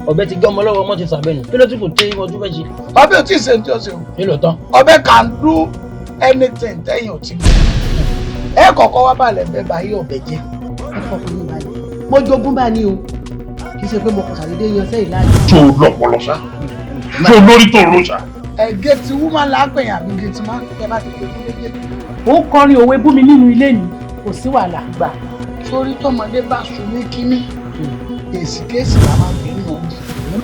Ọ̀bẹ ti gé ọmọ lọ́wọ́, ọmọ ti sàbẹ̀nù. Kí ló tún kù tí wọ́n tún fẹ́ ṣe? Ọbẹ̀ ò tí ì ṣe tí ó ṣe o. Nílò tán. Ọbẹ̀ can do anything tẹ́yìn ò ti gbé. Ẹ kọ̀kọ́ wá balẹ̀ bẹ́ẹ̀ bá yí ọbẹ̀ jẹ́. Ẹ fọkàn yín balẹ̀, mo jogún bá ní o, kì í ṣe pé mo kàn ṣàdédé yan sẹ́yìn láàyè. Tó o lọ́pọlọ ṣá, tó o lórí tó o rò ṣá. Ẹ gate woman lápẹ̀yìn àbí gate man tẹ bá ti pè fún méjèèjì. Ó ń kọrin òwe bú mi nínú ilé mi, kò sí wàhálà gbà. Sórí tọmọdé bá sùn ní kínní, èsì kéèsì la máa fi ń nà.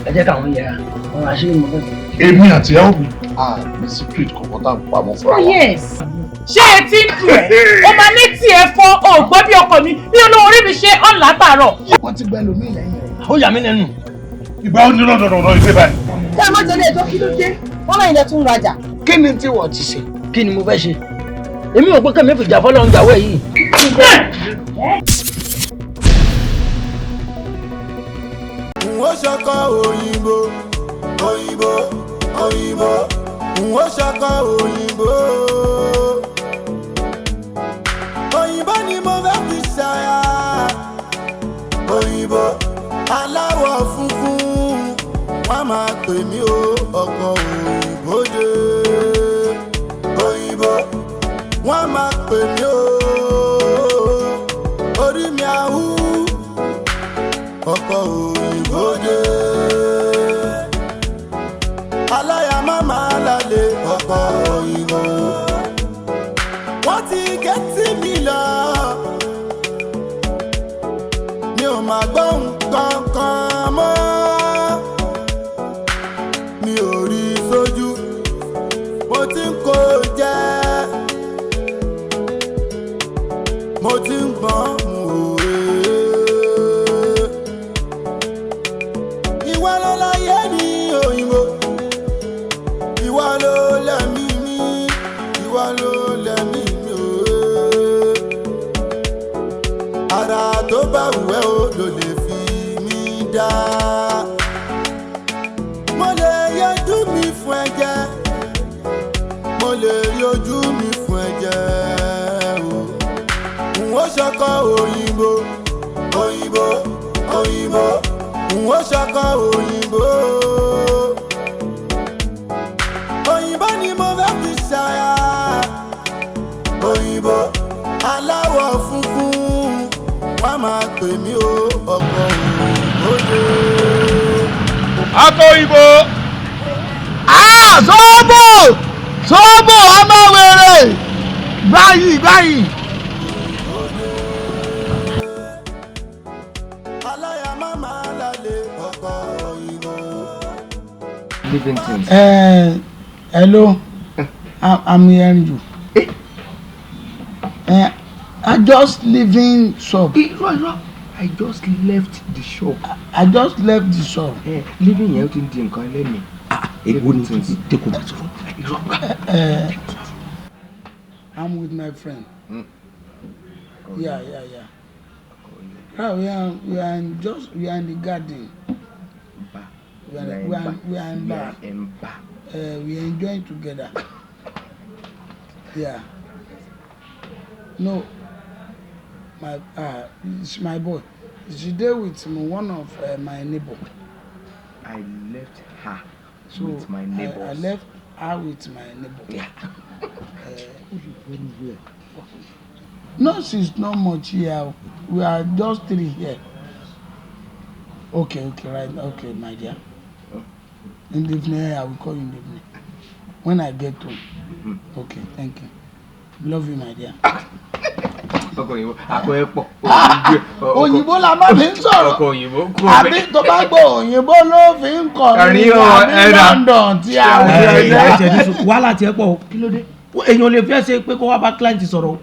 Ẹ jẹ́ káwọn yẹra ọ̀rọ̀ àṣírí mo fẹ́ sọ. Èmi àti ìyàwó mi à ní secret kọ̀ọ̀kan tá à ń pamọ́ fúnra Oh wa. yes, ṣé etí ń dùn ẹ́? Ó máa ní tí ẹ fọ́ ò gbọ́ bí ọkọ mi bí olówó orí mi ṣe ọ̀n látàárọ̀. Wọ́n ti gbẹ lómi lẹ́yìn rẹ̀. Ó yà mí lẹ́nu. Ìgbà ó ní lọ́dọọdọ ìgbé báyìí. Ṣé ẹ má jẹ́ ilé ẹjọ́? Kí ló dé? Wọ́n náà ilẹ̀ tún rajà. Kí ni tí wọ́n ti ṣe? Kí ni mo fẹ́ ṣe? Èmi ò pé kẹ́mi fìjà fọlọ́run jàwọ́ yìí. N ó ṣọkọ òyìnbó, òyìnbó, òyìnbó. N ó ṣọkọ òyìnbó, òyìnbó ni mo fẹ́ fi ṣaya, òyìnbó aláwọ̀ funfun. Wọ́n máa pè mí o, ọkọ òyìnbó dé. Òyìnbó wọ́n máa pè mí o, orí mi àwú, ọkọ òyìnbó dé. Aláya má máa lálé ọkọ òyìnbó. Wọ́n ti gẹ́tì mi lọ, mi ò máa gbọ́ nǹkan kan mọ́, mi ò rí sójú, mo ti ń kó jẹ́, mo ti ń gbọ́n mú òwe. Ìwọ ló láyé ní òyìnbó, ìwọ ló lẹ́mí mi, ìwọ ló lẹ́mí mi òwe. Ara tó bá wù ẹ́ o ló lè fi mí dá. Mo lè yọjú mi fún ẹ̀jẹ̀, mo lè yọjú mi fún ẹ̀jẹ̀ o. N ó ṣọkọ òyìnbó, òyìnbó, òyìnbó. N ó ṣọkọ òyìnbó, òyìnbó ni mo fẹ́ fi ṣaya, òyìnbó aláwọ̀ funfun. Wọ́n máa pè mí o, ọkọ òyìnbó dé. Akọ òyìnbó. Ah, sóbò sóbò, ọmọ wèrè báyìí báyìí. Aláya má máa lálé ọkọ òyìnbó. Living things. Hello, I'm hearing you. I just leaving shop. Irọ́, irọ́, I just left the shop. I just left the shop. Living yẹn ó ti ń di nǹkan ẹlẹ́mìí. Èwo ni tẹ́kọ̀ bá sọ̀rọ̀? Irọ́. I'm with my friend. Yeah. Right, we are in just we are in the garden. Ba. We are in bar. In bar. We enjoying together. Yeah. No, my it's my boy. She there with me, one of my neighbor. I left her So with my neighbors. I left her with my neighbor. Yeah. No, she's not much here. We are just three here. Okay, right. Okay, my dear. In the evening, I will call you in the evening. When I get home. Okay, thank you. Love you, my dear. Ọkọ òyìnbó akọ ẹ pọ̀. Òyìnbó la máa fi ń sọ̀rọ̀. Ọkọ òyìnbó kúrò. Àbí tó bá gbọ́, òyìnbó ló fi ń kọrin. Kọrin o, àbí ẹ̀dá. London tí a ẹ ò ẹ ẹ ní sùn, wàhálà tiẹ̀ pọ̀ o. Kí ló dé? Èèyàn lè fẹ́ ṣe pé kó wá bá client sọ̀rọ̀ o.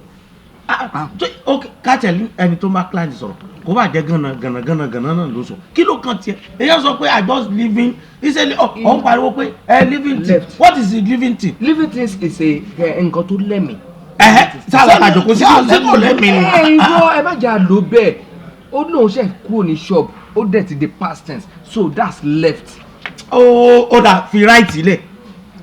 Ah, ok, káàtẹ̀ ẹni tó bá client sọ̀rọ̀, kó bá jẹ́ gànà gànà gànà gànà náà ló sọ. Kí ló kàn tiẹ̀? Èèyàn sọ pé "I just living", ìṣe ọ̀ ń pariwo pé ẹ living thing. Left. What is the living thing? Living things is a nǹkan tó lẹ́mìí. Ẹ̀hẹ́, sáà àjòkó sí kò lẹ́mìí ni. Ẹ irọ́, ẹ má jà ló bẹ́ẹ̀. Ó lóun ṣe kúrò ní shop, ó dẹ̀ ti di past tense, so that's left. Ó dà, fi right ilẹ̀,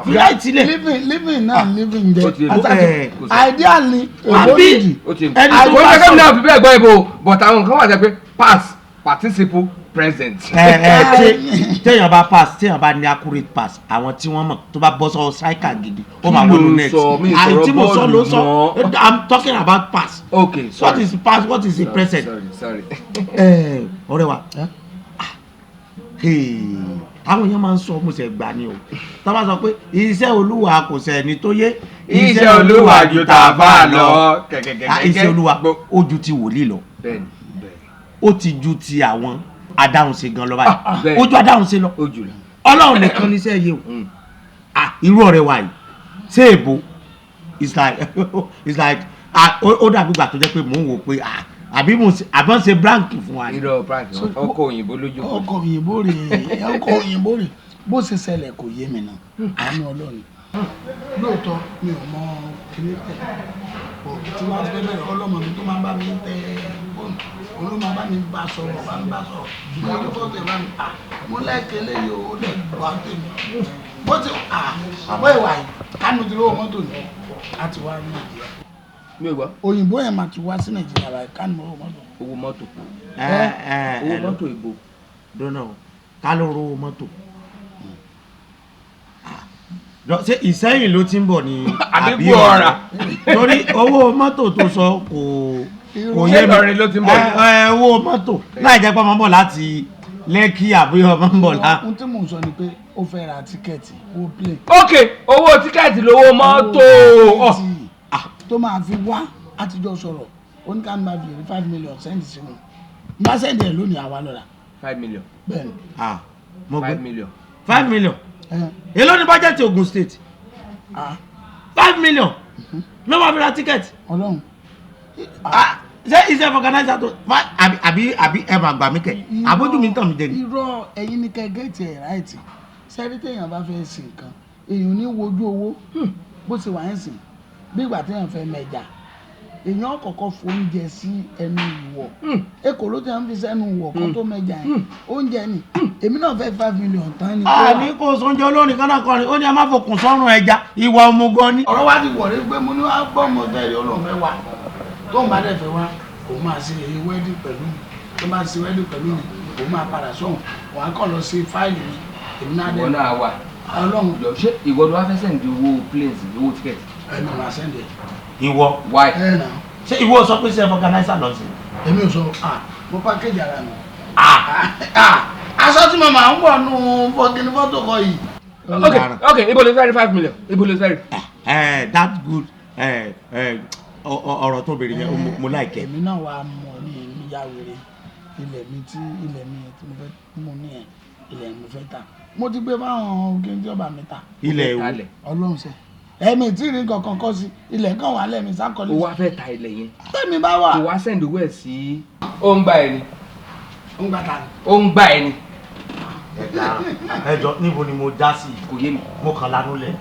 fi right ilẹ̀. Living, living náà, living Ó ti jẹ. ẹ kò sí. Ideally, èbó Àbí nìdí. Ó ti ẹni tó kò bá ní sẹ́kẹ́ mi sọ̀rọ̀ náà fi bẹ́ẹ̀ gbọ́ ibo, but àwọn nǹkan wà jẹ́ pé pass Participle present. Ẹ ẹ, téèyàn bá pass, téèyàn bá ní accurate pass, àwọn tí wọ́n mọ̀, tó bá bọ́ sọ́wọ́ striker gidi, ó máa Kí ló wọnú ń net. sọ? Mi ì sọ̀rọ̀ Àìtí mo sọ ló sọ. bọ́ọ̀lù mọ́. I'm talking about pass. Okay, sorry. What is pass? What is the Sorry, present? Sorry, sorry. Ẹ ọ̀rẹ́ wa, hey, àwọn èèyàn máa ń sọ, mo ṣe gbà ni o, tá a bá sọ pé iṣẹ́ Olúwa kò sẹ́ni tó yé. Iṣẹ́ Olúwa ju tààfà lọ. Kẹ̀kẹ̀kẹ̀kẹ̀. Ah, iṣẹ́ Olúwa ó ju ti wòlíì lọ. Bẹ́ẹ̀ni, bẹ́ẹ̀ni. Ó ti ju ti àwọn adáhunṣe gan lọ báyìí. Bẹ́ẹ̀ni. Ó ju adáhunṣe lọ. Ó jù lọ. Ọlọ́run nìkan níṣẹ́ yìí o. Ah, irú ọ̀rẹ́ wa yìí, ṣé èbó, it's like ah, ó dàbí ìgbà tó jẹ́ pé mò ń wò pé ah, àbí mo ṣe, àbí wọ́n ṣe prank fún wa ni. Irọ́, prank, ọkọ̀ òyìnbó lójú. Ọkọ̀ òyìnbó rè é, ọkọ̀ òyìnbó rè. Bó ṣe ṣẹlẹ̀ kò yé mi náà, àánú Ọlọ́run. Lóòótọ́ mi ò mọ kíní tẹ̀ bọ̀ tí wọ́n ti fẹ́ bẹ̀rẹ̀, ọlọ́mọ mi tó máa ń bá mi tẹ fóònù, òun ló máa bá mi bá sọ̀rọ̀, bá mi bá sọ̀rọ̀. Mo ní fọ́tò ẹ̀ bá mi à, mo lẹ́ẹ̀kẹ́ léyìí o, ó lẹ̀ wá tèmi bó ti à àbọ̀ ìwà yìí kánú ti lówó mọ́tò ni a ti wá ní Nàìjíríà. Mi ò gbọ́. Òyìnbó yẹn máa ti wá sí Nàìjíríà báyìí kánú lówó mọ́tò. Owó mọ́tò. Ẹ ẹ. Owó Ẹ mọ́tò ìbò. Dọ́nà o, ká ló rówó mọ́tò? Ṣé Ìsẹ́yìn ló ti ń bọ̀ ni? Àbí Gbóọ̀rà? Torí owó mọ́tò tó sọ kò yé Ṣé mi. Ìlọrin ló ti ń bọ̀? Ẹ ẹ, owó mọ́tò láì jẹ́ pé ọmọ ń bọ̀ láti Lẹ́kì àbí ọmọ ń bọ̀ lá. Ohun tí mò ń sọ ni pé ó fẹ́ ra ticket owó plane. Ok, owó ticket lówó mọ́tò. Owó ticket tó máa fi wá, àtijọ́ sọ̀rọ̀, ó ní ká máa fi rí 5 million send sí wọn. N bá send ẹ̀ lónìí, àwa lọ́la. 5 million. Bẹ́ẹ̀ni. Ah, mo gbé. 5 million. 5 million, èló ni bọ́jẹ̀tì Ogun State? 5 million ló máa fi ra ticket? Ọlọ́run. Ah, ṣé iṣẹ́ organizer tó àbí ẹ máa gbà mí kẹ̀, àbójú mi ń tàn mí jẹ ni. Irọ́, ẹ̀yin ní kẹ́ get ẹ̀ right. Sẹ́rí, téèyàn bá fẹ́ sin nǹkan, èèyàn ní wojú owó bó ṣe wà ń sìn. Bí ìgbà téèyàn fẹ́ mẹja, èèyàn kọ́kọ́ fóúnjẹ sí ẹnu ìwọ̀, èkó ló ti ń fi sẹ́nu ìwọ̀ kó tó mẹja yẹn. Oúnjẹ ni èmi náà fẹ́ 5 million tán ni. A ní kó sóúnjẹ, olórin kan náà kọrin, ó ní a máa fòkùn sọ́run ẹja, ìwà òmùgọ̀ ni. Ọ̀rọ̀ wa ti wọ̀rí pé mo ní wàá gbọ́, mo fẹ́ yọ lóun fẹ́ wá. Tó ń bá dẹ̀ fẹ́ wá, òun máa ṣe èyí wedding pẹ̀lú mi. Tó bá ṣe wedding pẹ̀lú mi, òun máa padà sóhun, òun á kàn lọ sí file mi, èmi náà dẹ̀. Ìwọ náà wà. Ọlọ́run. Jọ, ṣé ìwọ ló wá fẹ́ send owó planes, owó ticket? Ẹnu máa send ẹ̀. Ìwọ? Why? Ẹ nà. Ṣé ìwọ sọ pé self organizer lọ sí? Èmi ò sọ. Ah, mo package ara mi. Aṣọ tí mo máa ń wọ̀ nù fọ́kìnní fọ́tò kọ yìí. Ok, ibo ló fẹ́ rí 5 million? Ibo ló fẹ́ rí? Ẹ, that good. Ẹ ẹ, ọ̀rọ̀ tó béèrè yẹn, mo like ẹ. Èmi náà wàá mọ̀ ní èmi ya wèrè. Ilẹ̀ mi tí ilẹ̀ mi tí mo fẹ́ mo ní ẹ̀, ilẹ̀ mi fẹ́ ta, mo ti gbé fáwọn kí n tí ọba mi ta. Ilẹ̀ ewu? Ọlọ́run ṣe ẹ̀mí tí ì rí kankan kọ́ sí ilẹ̀ kan wà lẹ́mi sákọ́lé. O wá fẹ́ ta ilẹ̀ yẹn? Tẹ́mi bá wà. Kò wá send owó ẹ̀ sí. Ó ń gbà ẹ ni. Ó ń gbà ta ni? Ó ń gbà ẹ ni. Ẹ jọ, níbo ni mo já sí? Kò yé mi. Mo kàn lánú lẹ̀.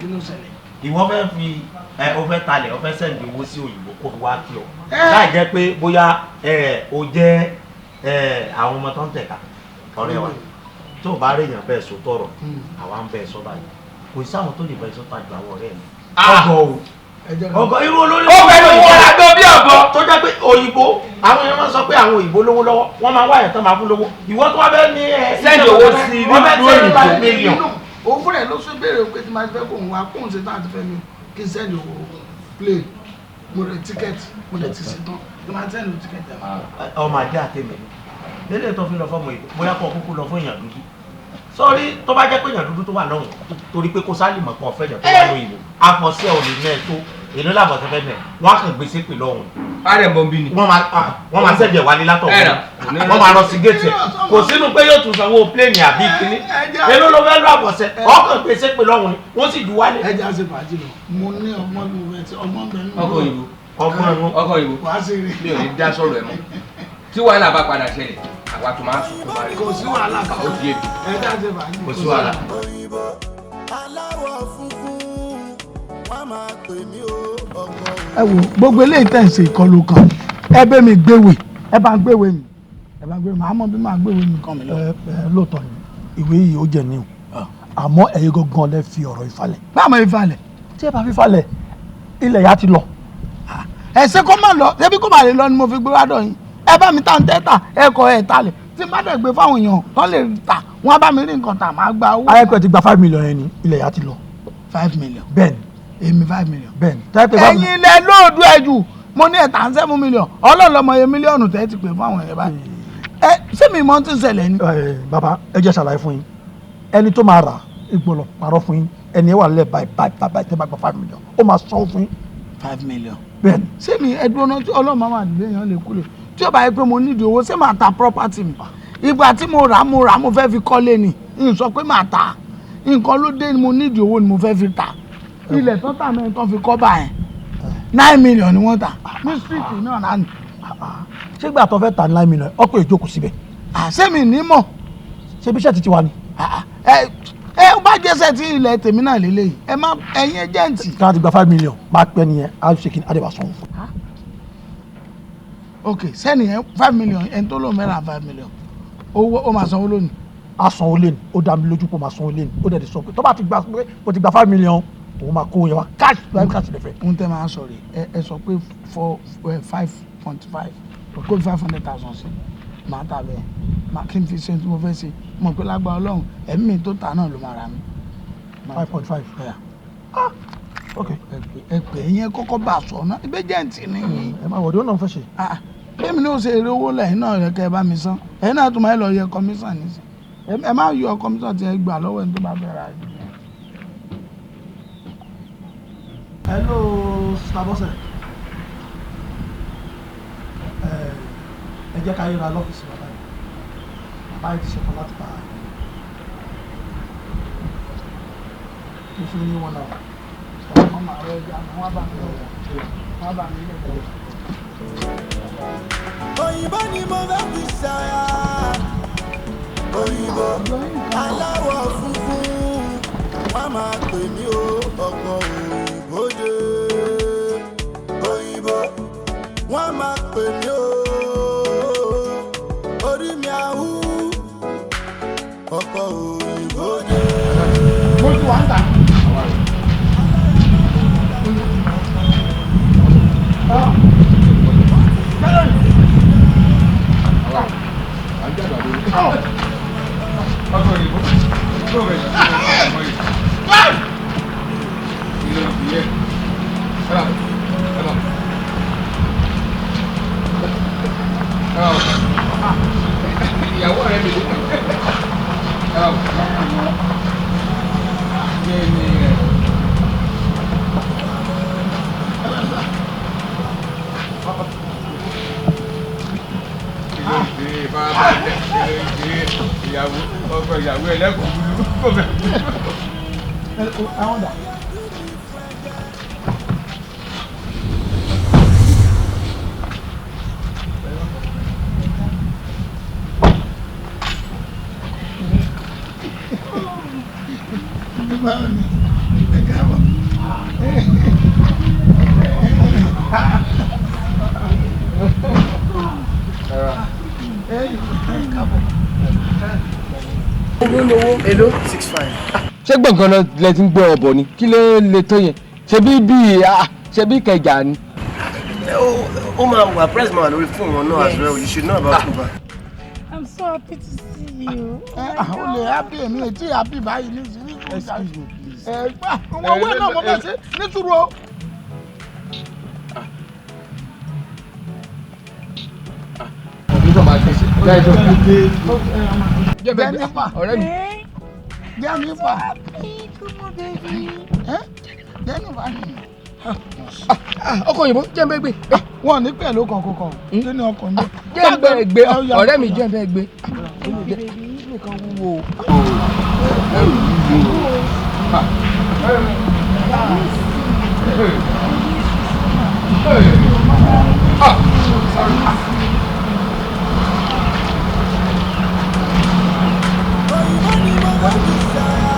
Kí ló ṣẹlẹ̀? Ìwọ fẹ́ fi ẹ, o fẹ́ talẹ̀, o fẹ́ send owó sí òyìnbó kó fi wá kí ọ, láì jẹ́ pé bóyá ẹ o jẹ́ ẹ àwọn ọmọ tó ń tẹ̀ka. Ọ̀rẹ́ wa, tó o bá rí èèyàn bẹ́ẹ̀ sọ tọrọ, àwa ń bẹ́ẹ̀ sọ báyìí, kò sí àwọn tó lè bẹ́ẹ̀ sọ tàjú àwọn ọ̀rẹ́ mi. Ọgọ o, ọgọ irú olórí. Ó fẹ́ lówó ra gbọ́ bí ọ̀bọ. Tó jẹ́ pé òyìnbó, àwọn èèyàn máa ń sọ pé àwọn òyìnbó lówó lọ́wọ́, wọ́n máa wáyà tán máa fún lówó. Ìwọ tó wá bẹ́ẹ̀ ní ẹ Send owó sí wọ́n fẹ́ nílùú send òyìnbó. 5 million. Òun fúnra ẹ̀ ló sún béèrè pé tí máa fẹ́ kóun wá, kóun ṣe tán àti fẹ́ mi, kí n send owó plane. Mo rẹ̀ ticket, mo rẹ̀ ti ṣe tán, tí máa send owó ticket ẹ̀. Ọmọ ajé àtẹmẹ lélẹ̀ tó fi lọ fọmọ ìbò, bóyá kó kúkú lọ fún èèyàn dúdú sọrí. Tó bá jẹ́ pé èèyàn dúdú tó wà lọ́hùn, torí pé kó sálì mọ̀ pọ̀ fẹ́ èèyàn tó wà lóyìnbó, àfọ̀sẹ́ ò lè ná ẹ tó èló làbọ̀sẹ̀ fẹ́ nẹ̀, wọ́n á kàn gbèsè pè lọ́hùn. Àrẹ̀ mọ̀ bí ni. Wọ́n máa send ẹ̀ wálé látọ̀, Ẹ̀rà. wọ́n máa lọ sí géètì ẹ̀. Kò sínú pé yóò tún sanwó plane àbí kíní. Èló ló fẹ́ lọ àfọ̀sẹ́? Ọkàn gbèsè pè lọ́hùn ni, wọ́n sì jù wálé. Ẹ jẹ́ àṣẹ fàájì lọ, mo ní ọgbọ́n bí mo fẹ́ ti ọgbọ́n bẹ́ẹ̀ nínú. Ọkọ̀ òyìnbó. Ọgbọ́n ẹ̀rọ. Ọkọ̀ òyìnbó. Wàá sí rí. Mi ò ní dá sọ̀rọ̀ ẹ̀ mọ́. Tí wàhálà bá padà ṣẹlẹ̀, àwa tó máa sùn kó bá rí. Kò sí wàhálà. Ó di èmi. Ẹ jẹ́ àṣẹ fàájì. Kò sí wàhálà. Òyìnbó aláwọ̀ funfun, wọ́n máa pè mí o, ọkọ̀. Ẹ wo gbogbo eléyìí tẹ̀ ń ṣe ìkọlù kan, ẹ bẹ́ mi gbéwè, ẹ bá ń gbéwè mi, ẹ bá ń gbéwè mi, àmọ́ bí máa gbéwè mi kàn mí lọ. Ẹ ẹ, lóòótọ́ ni ìwé yìí ó jẹ ní o, àmọ́ ẹ̀yin gangan lẹ fi ọ̀rọ̀ ìfalẹ̀. Báwo ìfalẹ̀? Tí ẹ bá fi falẹ̀, ilẹ̀ yà ti lọ. Ẹ ṣe kó má lọ, ṣebí kó má lè lọ ni mo fi gbé wá dọ̀ yín. Ẹ bá mi ta ń tẹ́tà, ẹ kọ ẹ talẹ̀. Tí n bá dẹ̀ gbé fáwọn èèyàn tó lè tà, wọ́n á bá mi rí nǹkan tà, máa gba owó. Ayẹ́pẹ́ ti gba 5 million yẹn ni ilẹ̀ yà ti lọ. 5 million? Bẹ́ẹ̀ni. Èmi 5 million? Bẹ́ẹ̀ni. Ẹ̀yin ilẹ̀ lóòdù ẹ̀ jù, mo ní ẹ̀ta 7 million. Ọlọ́run lọ́mọ iye mílíọ̀nù tẹ́ ti pè fún àwọn èèyàn báyìí. Ẹ ṣé mi mọ tí ń ṣẹlẹ̀ ni? Bàbá, ẹ jẹ́ ṣàlàyé fún yín. Ẹni tó máa rà ìgbọ̀lọ̀ parọ́ fún yín, ẹni ẹ wà lẹ́ báyìí báyìí báyìí, tẹ́ bá gba 5 million, ó máa sanwó fún yín. 5 million? Bẹ́ẹ̀ni. Ṣé mi ẹdun ọ̀nà tí Ọlọ́run máa wà nílé yẹn lè kú lè tí ó bá yẹ pé mo nídìí owó, ṣé màá ta property mi? Ìgbà tí mo rà, mo rà, mo fẹ́ fi kọ́lé ni. N sọ pé màá ta nǹkan ló dé ni, mo nídìí owó ni mo fẹ́ fi ta ilẹ̀ tó tà mẹ́rin tó fi kọ́ bá yẹn. 9 million ni wọ́n tà ní street náà náà ni. Ṣé ìgbà tó fẹ́ ta 9 million, ọkọ̀ ìjókòó síbẹ̀? Ṣé mi ní mọ̀? Ṣé bí iṣẹ́ ti ti wà ni? Ẹ ẹ bá jẹ́sẹ̀ tí ilẹ̀ tèmi náà lélẹ́yìí, ẹ má ẹ̀yin agent. Tí wọ́n ti gba 5 million, máa pẹ́ nìyẹn, á ṣe kí ni, á dẹ̀ bá sanwó fún. Ok, sẹ́ni yẹn 5 million, ẹni tó lóun mẹ́ra 5 million, owó ó máa sanwó lónìí? Á sanwó lẹ́nu, ó dá mi lójú pé ó máa sanwó lẹ́nu. Ó dẹ̀ ti sọ pé tó bá ti gba, pé ó ti gba 5 million, òun máa kó yẹn wá cash live, cash lè fẹ́. Ohun tẹ́ máa ń sọ rè ẹ, ẹ sọ pé four 5.5, kó 500,000 sí, màá tà bẹ́ẹ̀, màá kí n fi ṣe tí mo fẹ́ ṣe. Mọ̀ pé lágbára Ọlọ́run, ẹ̀mí mi tó tà náà ló máa ra mi. 5.5? Ah, ok. Ẹ pè é yẹn, kọ́kọ́ bá a sọ náà, ibẹ̀ jẹ́ǹtì ni. Ẹ máa wọ̀dí ó náà fẹ́ ṣe. Bẹ́ẹ̀ni ní o ṣe èrè owó lẹ́yìn náà rẹ̀ kẹ́ ẹ bá mi san, ẹ̀yin náà tún máa lọ yẹ commission nísìn. Ẹ má yọ commission tí ẹ gbà lọ́wọ́ ẹni tó bá fẹ́ ra ẹ. Hello, Sister Bọ́sẹ̀. Ẹ jẹ́ ká ríra lọ́fíìsì bàbá yìí. Bàbá yìí ti ṣetán láti bá a kí fún ní one hour. Wọ́n máa rọ ẹja, wọ́n bá mi lọ, wọ́n bá mi lọ. Òyìnbó ni mo fẹ́ fi ṣàyà, òyìnbó aláwọ̀ funfun, wọ́n máa pè mí o, ọkọ̀ òyìnbó dé. Òyìnbó wọ́n máa pè mí o, orí mi àwú, ọkọ̀ òyìnbó dé. Mo ti wà ń tà. Ìyàwó rẹ mi ló kí ni ẹ. Kí ló dé bàbá? Kí ló dé? Ìyàwó, ọkọ ìyàwó ẹlẹ́kùn búlú kò fẹ́. Àwọn dà. Báwo ni? Ẹ káàbọ̀. Ẹ káàbọ̀. Èló? 6.5. Ṣé gbọ̀ngàn náà lẹ ti ń gbọ́ ọbọ̀ ni? Kí ló lè tó yẹn? Ṣe bí bíi ṣe bí Ìkẹjà ni. Ó máa wà, price máa wà lórí fóònù wọn náà as well. You should know about Uber. I'm so happy to see you. Ẹ ó lè happy, èmi ò tí happy báyìí nísìnyí. Excuse me, please. Ẹ gbà wọn owó náà mo fẹ́ ṣe nítorí o. Kọ̀míṣọ̀ máa ṣe ṣe. Jennifer. Ọ̀rẹ́ mi. Jennifer. Jennifer. Ọkọ òyìnbó, jẹ́ n bẹ́ẹ̀ gbé. Wọn ò ní pẹ̀lú kankan kí ni ọkọ̀ mi. Jẹ́ n bẹ́ẹ̀ gbé, ọ̀rẹ́ mi, jẹ́ n bẹ́ẹ̀ gbé. Nìkan wúwo. Ẹrù wúwo. Ah, sorry. Òyìnbó ni mo fẹ́ fi ṣàyà,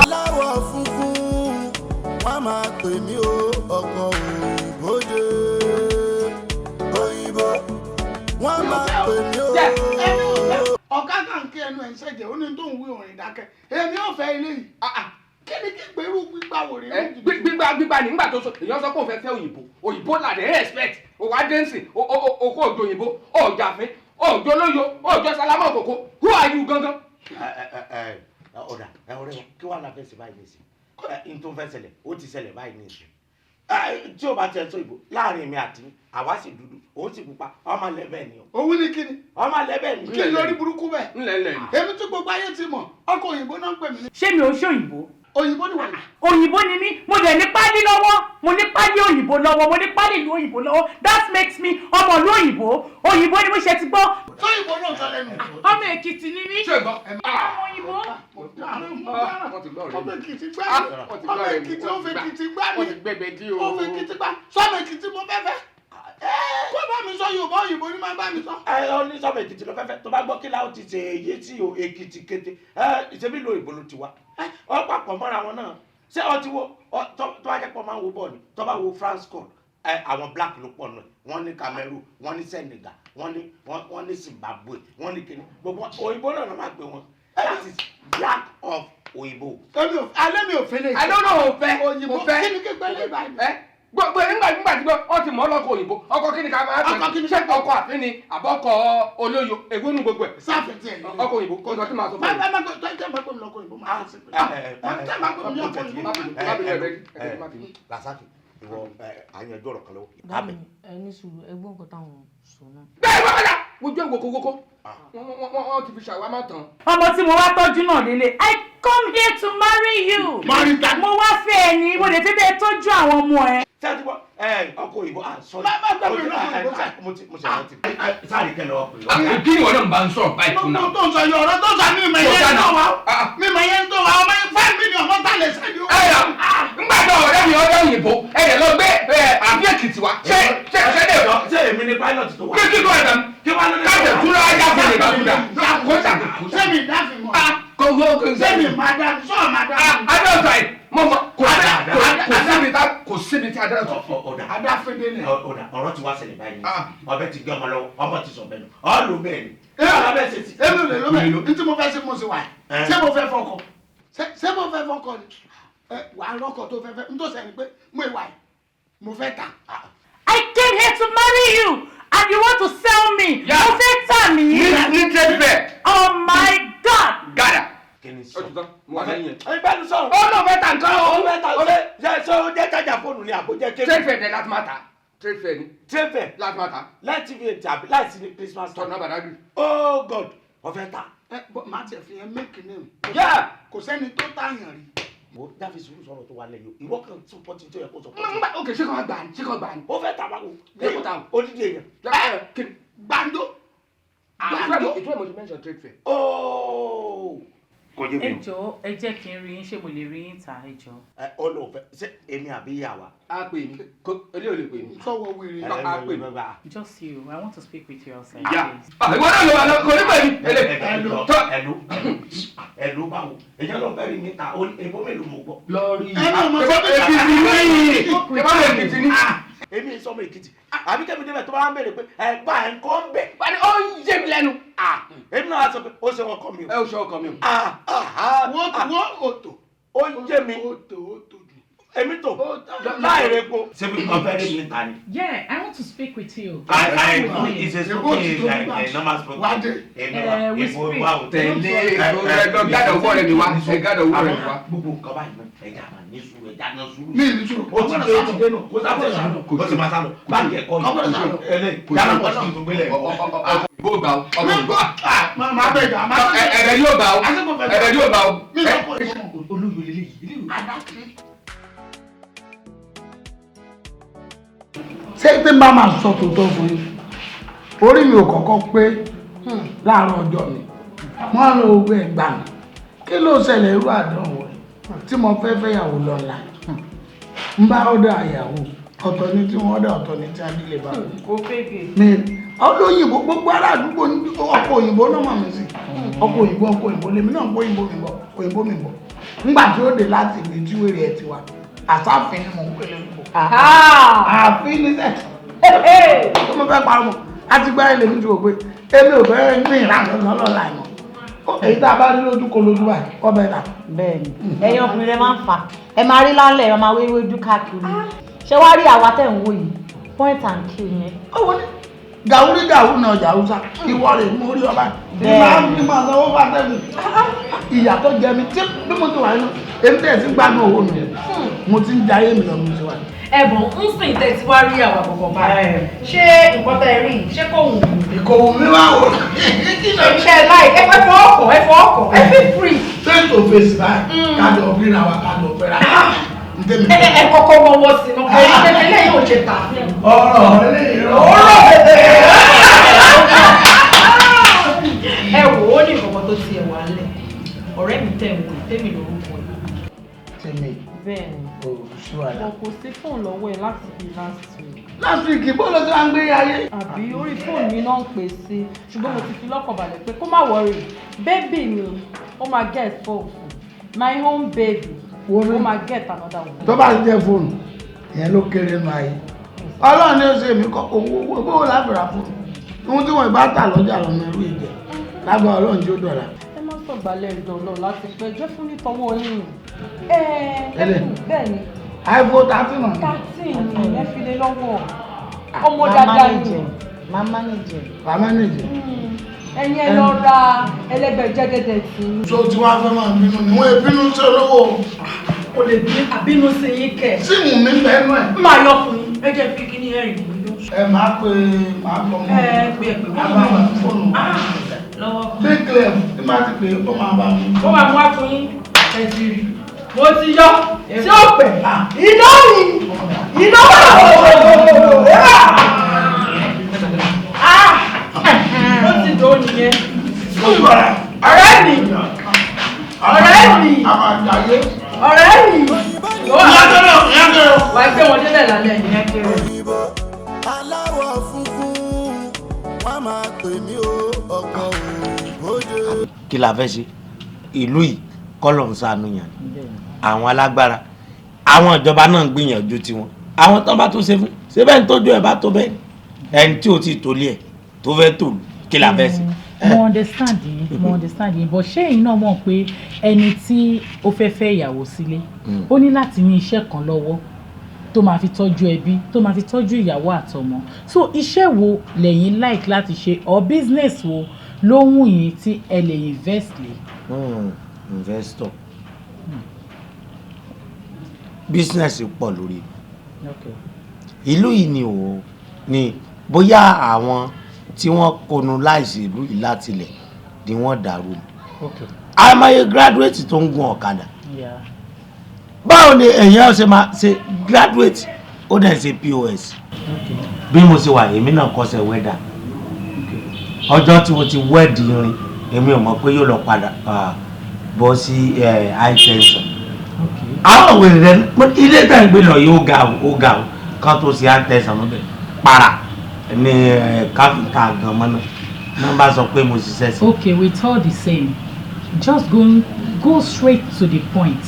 aláwọ̀ funfun, wọ́n máa pè mí o, ọkọ̀ òyìnbó dé. Òyìnbó wọ́n máa pè mí o. Ọ̀gá kan kí ẹnu ẹ̀ ń ṣẹ̀jẹ̀, ó ní tó ń wí òrìn dákẹ́. Èmi ò fẹ́ ilé yìí. Kí ni kí gbèrú gbígbà wò rè? Gbígbà gbígbà nígbà tó sọ, èèyàn sọ pé òun fẹ́ fẹ́ òyìnbó, òyìnbó là dé respect. O wá dé nsìn, o kó òjò òyìnbó, òjò àfin, òjò olóyo, òjò sálámà òkòkò. Who are you gangan? Ọ̀dà ọ̀rẹ́ wa, kí wàá la fẹ́ ṣe báyìí nìsín? N tó fẹ́ ṣẹlẹ̀ ó ti ṣẹlẹ̀ báyìí nìsín. Tí o bá tẹ sọ ìbò láàrin mi àti àwa sì dúdú, òun sì pupa, ọmọ lẹ́bẹ̀ ni o. Òun ni kíni? Ọmọ lẹ́bẹ̀ ni. Kí lórí burúkú bẹ́ẹ̀? Ńlẹ̀ ńlẹ̀ ni. Èmi tí gbogbo ayé ti mọ̀, ọkọ̀ òyìnbó náà ń pè mí ní. Ṣé mi ò ṣe òyìnbó? Òyìnbó ni wà ní. Òyìnbó ni mí, mo dẹ̀ ní pálí lọ́wọ́, mo ní pálí òyìnbó lọ́wọ́, mo ní pálí ìlú òyìnbó lọ́wọ́. That makes me ọmọ ìlú òyìnbó. Òyìnbó ni mo ṣe ti gbọ́. Sóyìnbó náà sọ lẹ́nu. Ọmọ Èkìtì ni mí. Ṣé gbọ́? Ọmọ òyìnbó. Ọmọ Èkìtì gbá mi. Ọmọ Èkìtì ó fi Èkìtì gbá mi. Wọ́n ti gbẹ̀gbẹ̀ dí o. Ó fi Èkìtì gbá. Sọ́mọ Èkìtì mo fẹ́ fẹ́. Kó bá mi sọ Yorùbá, òyìnbó ni máa bá mi sọ. Ẹ ọ ní sọmọ Èkìtì lọ fẹ́fẹ́ tó bá gbọ́ kí láwọn ti ṣe èyí tí o Èkìtì kété ẹ ìṣẹ́bí lo ìbò ló ti wá. Ọ papọ̀ mọ́ra wọn náà. Ṣé ọ ti wo tó bá jẹ́ pọ̀ máa ń wo bọ́ọ̀lù tó bá wo France call àwọn black ló pọ̀ nù ẹ̀. Wọ́n ní Cameroon, wọ́n ní Senegal, wọ́n ní Zimbabwe, wọ́n ní kini gbogbo òyìnbó náà ló máa gbé wọn. That is black of òyìnbó. Alẹ́ mi ò fẹ́ lè. I don't know fẹ́. Òyìnbó kí ni kí gbẹ́lẹ́ ìbáyìí? Gbogbo nígbà tí wọ́n ti mọ̀ ọ́ lọ́kọ̀ òyìnbó, ọkọ̀ kí ni ká máa tẹ̀? Ṣé ọkọ̀ àfin ni àbọ̀kọ̀ olóyo èwo nù gbogbo ẹ̀? Sáfì tiẹ̀ ni. Ọkọ̀ òyìnbó kò sọ kí máa sọ fún mi. Má tẹ́ máa gbé mi lọ́kọ̀ òyìnbó máa sọ pé. Tẹ́ máa gbé mi lọ́kọ̀ òyìnbó. Rasaki, ìwọ àyànjú ọ̀rọ̀ kan lọ́wọ́. Dáàbì ẹ ní sùúrù, ẹ gbọ́ nǹkan táwọn sọ náà. Bẹ́ẹ̀ wọ́n padà wojú ẹ̀ wokowoko, wọ́n ti fi ṣàwámà tán. Ọmọ tí mo wá tọ́jú náà lélẹ̀, I come here to marry you. Marry that. Mo wá fẹ́ ẹ ní, mo lè fi bẹ́ẹ̀ tọ́jú àwọn ọmọ ẹ. Ṣé ẹ ti gbọ́? Ọkọ̀ òyìnbó à sọ Má gbé mi lọ́kọ̀ òyìnbó sẹ́. Mo ṣe rántí. Sáré kẹ́ lọ́wọ́ pé. Kí ni ìwọ náà bá ń sọ̀rọ̀ báyìí fún náà? Gbogbo tó ń sọ yìí, ọ̀rọ̀ tó ń sọ mi ìmọ̀ yẹn tó wà. Mi ìmọ̀ yẹn tó wà, ọmọ yẹn 5 million mọ́tà lè sẹ́ni owó. Ẹ yà ńgbà náà ọ̀rẹ́ mi ọ̀rẹ́ òyìnbó ẹ yẹ lọ gbé àbí Èkìtì wá. Ṣé ṣé ṣé lè lọ? Ṣé èmi ni pilot tó wà? Kí kí ló ẹ̀dá? Kí wàá lóde? Káṣẹ̀ túnra ajá fún mi bàtúndà. Kó ṣàkóso. Ṣé mi dáfin mọ́? Kò kò kò Ṣé mi máa dá sọ́ọ̀ máa dá? Adé ọ̀sán yìí, mo mọ kò síbi tí adé ọ̀sán. Ọ̀dà Adáfíndé ni. Ọ̀dà ọ̀rọ̀ ti wá ṣẹlẹ̀ báyìí. Ọbẹ̀ ti gbé ọmọ lọ́wọ́, ọmọ ti sọ bẹ́ẹ̀ nù. Ọ̀ ló bẹ́ẹ̀ ni. Èmi ò lè ló bẹ́ẹ̀. Ní tí mo fẹ́ ṣe mo ṣe wà yìí. Ṣé mo fẹ́ fọkọ? Ṣé mo fẹ́ fọkọ ni? Wà á rọ́kọ̀ tó fẹ́ fẹ́. N tó sẹ́ni pé mo ìwà yìí, mo fẹ́ tà. I came here to marry you and you want to sell me. Mo fẹ́ tà mí. Ní trade fair. Oh my God. Gàdà. Kí ni sọ? Mo wà lẹ́yìn ẹ̀. Ẹ bẹ́ẹ̀ ni sọ̀rọ̀. Ó náà fẹ́ tà nǹkan o. Ó fẹ́ tà ṣe ṣe ó jẹ́ tájà fóònù ni àbójẹ́ kébù. Trade fair dẹ̀ láti máa tà. Trade fair ni. Trade fair. Láti máa tà. Láti fi tàbí láìsí ní Christmas. Tọ̀nà bàdágì. Oh God, ó fẹ́ tà. Ẹ bọ màá tiẹ̀ fi yẹn make name. Yeah. Kò sẹ́ni tó tààyàn rí. Wo dáfi sùúrù sọ̀rọ̀ tó wà lẹ́yìn o. Ìwọ kan sọpọ́tì tó yẹ kó sọpọ́tì. Ngbà ok ṣé kò gbà ní ṣé kò gbà ní. Ó fẹ́ tà báwo? Ṣé kò tà o? Odidi èèyàn. Gbàndó. Gbàndó. Ìtura mo ti mention trade fair. Ooo. Kò yé mi Ẹ o. jọ̀ọ́, ẹ jẹ́ kí n rí yín, ṣé mo lè rí yín ta? Ẹ jọ̀ọ́. Ẹ ó lóun fẹ́ ṣé èmi àbí ìyá wa? A pè mí. Ilé ò lè pè mí. Sọ̀wọ́ wèrè. A pè mí. Just you, I want to speak with you outside. Ìyá. Please. Ìwọ náà ló wà lọ kò ní pè mí. Ẹlú ẹlú ẹlú báwo? Èyàn ló fẹ́ rí mi ta ebó mélòó mo gbọ́. Lọ́ọ̀rì. Ẹ náà mo sọ pé Èkìtì ní. Ṣé bá lè Èkìtì ní? Èmi sọmọ Èkìtì. Àbí kẹ́mi débẹ̀ tó bá ń bèrè pé ẹ gbà ẹ̀ ń kọ́ ń bẹ̀. Wà ní ó ń yé mi lẹ́nu. Èmi náà á sọ pé ó ṣe ọkọ mi o. Ẹ ó ṣe ọkọ mi o. Wọ́n wọ́n òtò. Ó yé mi. Òtò òtò jù. Èmi tò láì repo. Ṣé bí ọ̀fẹ́ rí mi ta ni? Yeah, I want to speak with you. I it's a spoken a normal spoken. Wádé. Èmi wa We èmi speak. wa ò Tẹ̀lé ẹ gádà owó rẹ̀ mi wá. Ẹ gádà owó rẹ̀ mi wá. Gbogbo nǹkan báyìí náà ẹja máa ní sùúrù, ẹja náà sùúrù. Mi ní sùúrù. Ó ti dé, ó ti dé nù. Kó sábà sálọ. Kó sì máa sálọ. Báńkì ẹ̀kọ́ yìí. Ẹlẹ́ yàrá pọ̀ sí ìgbélé. Ọkọ̀ òyìnbó gbà ó. Ọkọ̀ òyìnbó. Màá bẹ̀ jà. Màá bẹ̀ jà. Ẹ̀rẹ̀ yóò gbà ó. Ẹ̀rẹ̀ yóò gbà ó. Mi lọ́kọ̀ òyìnbó. Olóyè lélẹ́yìí. Adáfín. Ṣé tí n bá máa sọ tòótọ́ fún yín, orí mi ò kọ́kọ́ pé láàárọ̀ ọjọ́ mi wọ́n lọ owó ẹ̀gbà mi. Kí ló ṣẹlẹ̀? Irú àdánwò rẹ̀ tí mo fẹ́ fẹ́yàwó lọ́la, ń bá ọ̀dọ̀ àyàwó ọ̀tọ̀ ní tí wọ́n ọ̀dọ̀ ọ̀tọ̀ ní tí adílé bá mi. Kò fègè. Mi olóyìnbó, gbogbo ará àdúgbò ní ọkọ̀ òyìnbó náà mọ̀ mí sí ọkọ̀ òyìnbó. Ọkọ̀ òyìnbó lèmi náà ń kó òyìnbó mi bọ̀, òyìnbó mi bọ̀. Ńgbà tí ó dé láti ibi tí wèrè ẹ̀ ti wà, àsáfin ni mò ń pèlè òyìnbó, àfin ní sẹ́ tó mo fẹ́ parọ́ mọ́. Àti gbá ilé mi ti wò pé èmi ò fẹ́ ní ìlànà lọ́la ìmọ̀ èyí tá a bá rí lójú kó lójú báyìí ọbẹ̀ rà. Bẹ́ẹ̀ni, ẹ̀yin ọkùnrin rẹ máa ń fà, ẹ máa rí lálẹ́, ẹ máa wé ewédú káàkiri. Ṣé wàá rí àwa tẹ̀ ń wò yìí? Point and kill yẹn. Ó wọlé gàwúrí gàwú náà ọjà Haúsá, ìwọ rè mú orí ọba ní máa ní máa sanwó fàtẹ́gùn. Ìyà tó jẹ mi tí bí mo ti wà nínú èmi tẹ̀ sí gbádùn owó mi, mo ti ń jayé mi lọ mo ti wà. Ẹ̀bùn ń sìn tẹ̀ tí wá rí àwọn àkọ́kọ́ báyìí. Ṣé nǹkan tẹ́ ẹ rí yìí, ṣé kò wù mí? Kò wù mí wá wò. Ṣé láì ẹ fẹ́ fọ́ ọkọ̀, ẹ fọ́ ọkọ̀, ẹ feel free. Face to face báyìí, kájọ ríra wa, kájọ fẹ́ra. Ẹ kọ́kọ́ wọ́wọ́ sí i náà, ẹ̀yin tẹ́lẹ̀ lẹ́yìn ò ṣe tà. Ọ̀rọ̀ eléyìí rọ̀. Ẹ wò ó ní nǹkan tó tiẹ̀ wà lẹ̀. Ọ̀rẹ́ mi tẹ̀ ń wò, Tèmi lórúkọ ẹ̀. Tèmi. Bẹ́ẹ̀ni. O sí wàhálà. Kò sí fóònù lọ́wọ́ ẹ̀ láti bí last week. Last week bó ló ti wá ń gbé ayé. Àbí orí fóònù mi náà ń pè sí, ṣùgbọ́n mo ti fi lọ́kàn balẹ̀ pé kó má worry, baby mi ó máa get phone fún my own baby, ó máa get another one. Tó bá ti jẹ́ fóònù ìyẹn ló kéré nu ayé. Ọlọ́run ni ó ṣe mí kọ́ owó owó bó láfìrà fóònù. Ohun tí wọ́n bá tà lọ́jà lọ́mọ ẹrú ìjẹ lágbára Ọlọ́run tí ó dọ̀la. Ẹ má sọ̀gbàlẹ̀ ìdọ̀lọ́ láti pẹ́ jẹ́ fún nítọwọ́ yín. Ẹ ẹ bẹ́ẹ̀ ni. iPhone 13 náà. 13 ni ẹ fi lé lọ́wọ́. Ọmọ dáadáa ni. Máa manage. Máa manage. Ẹ̀yin ẹ lọ ra ẹlẹ́gbẹ̀jẹ̀gẹ̀dẹ̀ tí. So tí wàá fẹ́ máa bínú ni wọ́n bínú sí olówó. O lè bí àbínú sí yín kẹ̀. Síìmù mi bẹ́ẹ̀ nú ẹ̀. Máa yọ fún yín, ẹ jẹ́ fi kíní ẹ̀rìn mi lọ. Ẹ máa pe máa kọ́ mọ́. Ẹ pé ẹ pé wọ́n máa bá fóònù. Lọ́wọ́. Bí clear tí máa ti pè é ó máa bá mi. Ó máa mú wá fún yín. Ẹ ti rí. Mo ti yọ tí ó pẹ̀ iná mi iná wà ó ti dùn ó nìyẹn. Ọ̀rẹ́ mi, ọ̀rẹ́ mi, ọ̀rẹ́ mi, wà á gbé wọn délẹ̀ lálẹ́ yìí. Òyìnbó aláwọ̀ funfun wọ́n máa pè mí o, ọkọ̀ òyìnbó dé. Kí la fẹ́ ṣe ìlú yìí? Kọ́lọ̀ ń ṣàánú yàn ni àwọn alágbára, àwọn ìjọba náà ń gbìyànjú tiwọn. Àwọn tán bá tó ṣe fún ṣé bẹ́ẹ̀ ń tọ́jú ẹ̀ bá tó bẹ́ẹ̀ ẹni tí ò tí ì tólé ẹ̀ tó fẹ́ tòlú, kí la fẹ́ ṣe. Mo understand yín, mo understand yín, but ṣé ẹ̀yin náà mọ̀ pé ẹni tí ó fẹ́ fẹ́ ìyàwó sílé ó ní láti ní iṣẹ́ kan lọ́wọ́ tó máa fi tọ́jú ẹbí, tó máa fi tọ́jú ìyàwó àtọmọ? So iṣẹ́ wo lẹ̀yin like láti ṣe or business wo ló wù yín tí ẹ lè invest lé? Investor business pọ̀ lórí ìlú yìí ni ò ní bóyá àwọn tí wọ́n konu láìsí ìlú yìí láti ilẹ̀ ni wọ́n dàrú. Àìmọye graduate tó ń gun ọ̀kadà. Báwo ni èèyàn ṣe máa ṣe graduate ó dẹ̀ ṣe POS? Bí mo ṣe wà, èmi náà kọ́ṣẹ́ wẹ́dà. Ọjọ́ tí mo ti wẹ́ẹ̀dì irin, èmi ò mọ̀ pé yóò lọ padà bọ́ sí high tension. Àwọn òwe rẹ ilé tẹ̀ ń gbé lọ yìí ó ga o, ó ga o. Kan tó ṣe high tension lọ́bẹ̀ para ní káfíńtà gan mọ́nà náà bá sọ pé mo ṣiṣẹ́ sí. Okay, with all the same, just go straight to the point.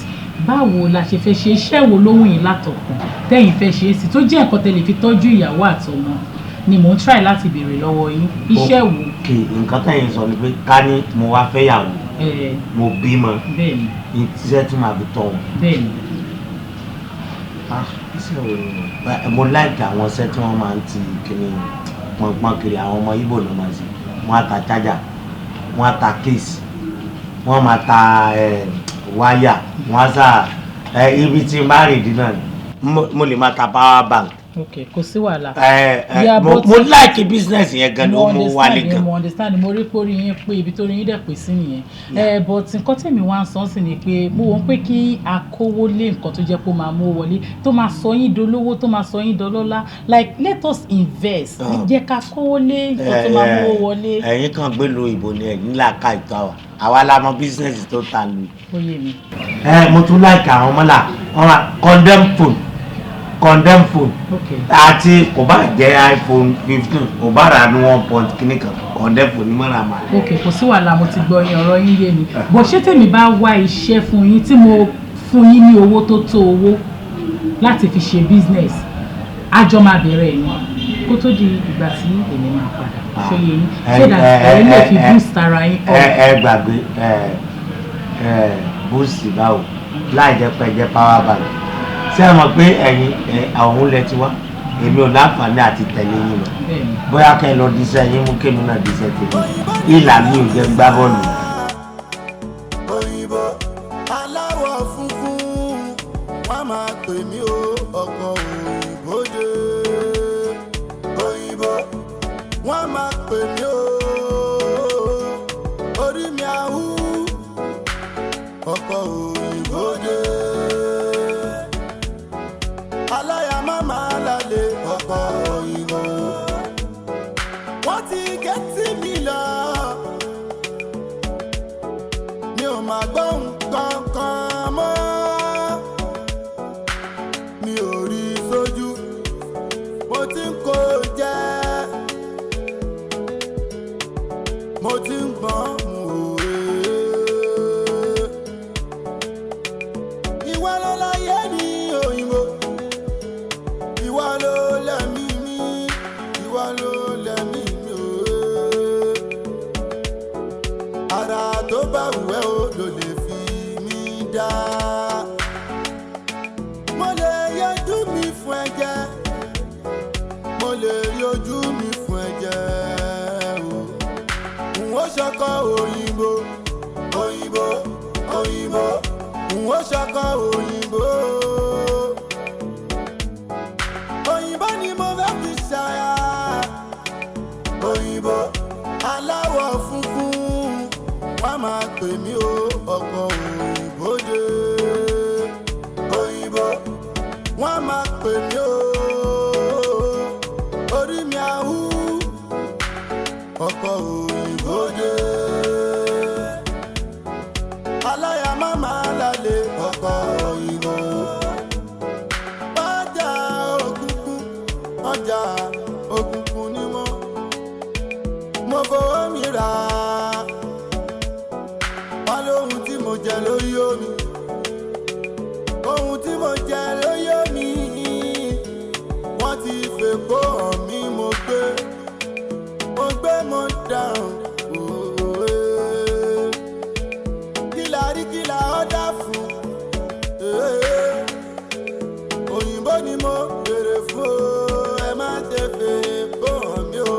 Báwo la ṣe fẹ́ ṣe? Iṣẹ́ wo ló wù yín látọkàn tẹ́yin fẹ́ ṣe é sí tó jẹ́ nǹkan tẹ́ lè fi tọ́jú ìyàwó àtọmọ ni mò ń try láti béèrè lọ́wọ́ yín. Iṣẹ́ wo? Ok, nǹkan tẹ̀yin sọ ni pé ká ní mo wá fẹ́ yàwó, mo bímọ, iṣẹ́ tí màá fi tọ́ wọn. Bẹ́ẹ̀ni. Iṣẹ́ wo ni mo like? Àwọn iṣẹ́ tí wọ́n máa ń ti kíni pọnpọ́n kiri, àwọn ọmọ Ìgbò ló máa ń ṣe. Wọ́n á ta charger, wọ́n á ta case, wọ́n máa ta wáyà, wọ́n á sà ibi tí n bá rìn dín náà ni mo lè máa ta power bank. Ok, kò sí wàhálà. Mo like business yẹn gan ni, ó mú wálé gan. Mo understand, mo rí pé orí yín pé ibi tó rí yín dẹ̀ pé sí nìyẹn, but nǹkan tèmi wá ń sọ sí ni pé mo wọ́n pé kí a kówó lé nǹkan tó jẹ́ pé ó máa mú wọlé, tó máa sọ yín dolówó, tó máa sọ yín dọlọ́lá. Like, let us invest, jẹ́ ká kówó lé nǹkan tó máa mú wọlé. Ẹ̀yin kan gbé lu ìbò ni ẹ̀yin là ká ìtọ́ àwa, àwa la mọ business tó ta lu. Ó yé mi. Mo tún like àwọn mọ́là wọn máa condemn phone, condemn phone àti kò bá jẹ́ iPhone 15, kò bá rà ní one point kìíní kan, condemn phone ní mọ́ra máa. Ok, kò sí wàhálà, mo ti gbọ́ yín, ọ̀rọ̀ yín yé mi. Bó ṣé tèmi bá wá iṣẹ́ fún yín, tí mo fún yín ní owó tó tó owó láti fi ṣe business, àjọ máa bẹ̀rẹ̀ ẹ̀ ní kó tó di ìgbà tí èmi máa padà, ṣó yé yín? So that ẹ̀yin lè fi boost ara yín up. Ẹ gbàgbé ẹ ẹ boost báwo láì jẹ́ pé ẹ jẹ́ power bank? Ṣé ẹ mọ̀ pé ẹ̀yin àwọn lẹ ti wá Èmi ò láǹfààní àti tẹ̀lé yín lọ. Bóyá kẹ́ ẹ lọ díṣẹ́ yín mú kémi náà díṣẹ́ tèmi. Ìlà mi ò jẹ́ gbá bọ́ọ̀lù. Òyìnbó aláwọ̀ funfun, wọ́n máa pè mí o, ọkọ̀ òyìnbó dé. Òyìnbó, wọ́n máa pè mí o, orí mi àwú, ọkọ̀ òyìnbó dé. Aláya má máa lálẹ́ ọkọ̀ òyìnbó. Wọ́n ti gẹ́tì mi lọ, mi ò máa gbọ́ nǹkan kan mọ́, mi ò rí sójú, mo ti ń kó jẹ, mo ti ń gbọ́n mu òwe. Ìwọ ló láyé ní òyìnbó, ìwọ ló lẹ́mí mi, ìwọ ló lẹ́mí mi òwe. Ara tó bá wù ẹ́ o ló lè fi mí dá. Mo lè yọjú mi fún ẹ̀jẹ̀, mo lè yọjú mi fún ẹ̀jẹ̀ o. N ó ṣọkọ òyìnbó, òyìnbó, òyìnbó. N ó ṣọkọ òyìnbó. Òyìnbó ni mo fẹ́ fi ṣaya. Òyìnbó aláwọ̀ funfun, wọ́n máa pè mí o, ọkọ̀ òyìnbó dé. Òyìnbó, wọ́n máa pè mí o, orí mi àwú, ọkọ̀ òyìnbó dé. Aláya má máa lálẹ́ ọkọ̀ òyìnbó. Ọjà òkùnkùn, ọjà òkùnkùn ni mo fowó mi rà á. Wọ́n lóhun tí mo jẹ lórí omi, ohun tí mo jẹ lórí omi, wọ́n ti fèkó hàn mí, mo gbé, mo gbé, mo dáràn òwe. Kí la rí, kí la ọ́dà fún? Ee, òyìnbó ni mo béèrè fún o, ẹ má ṣe fèkó hàn mí o.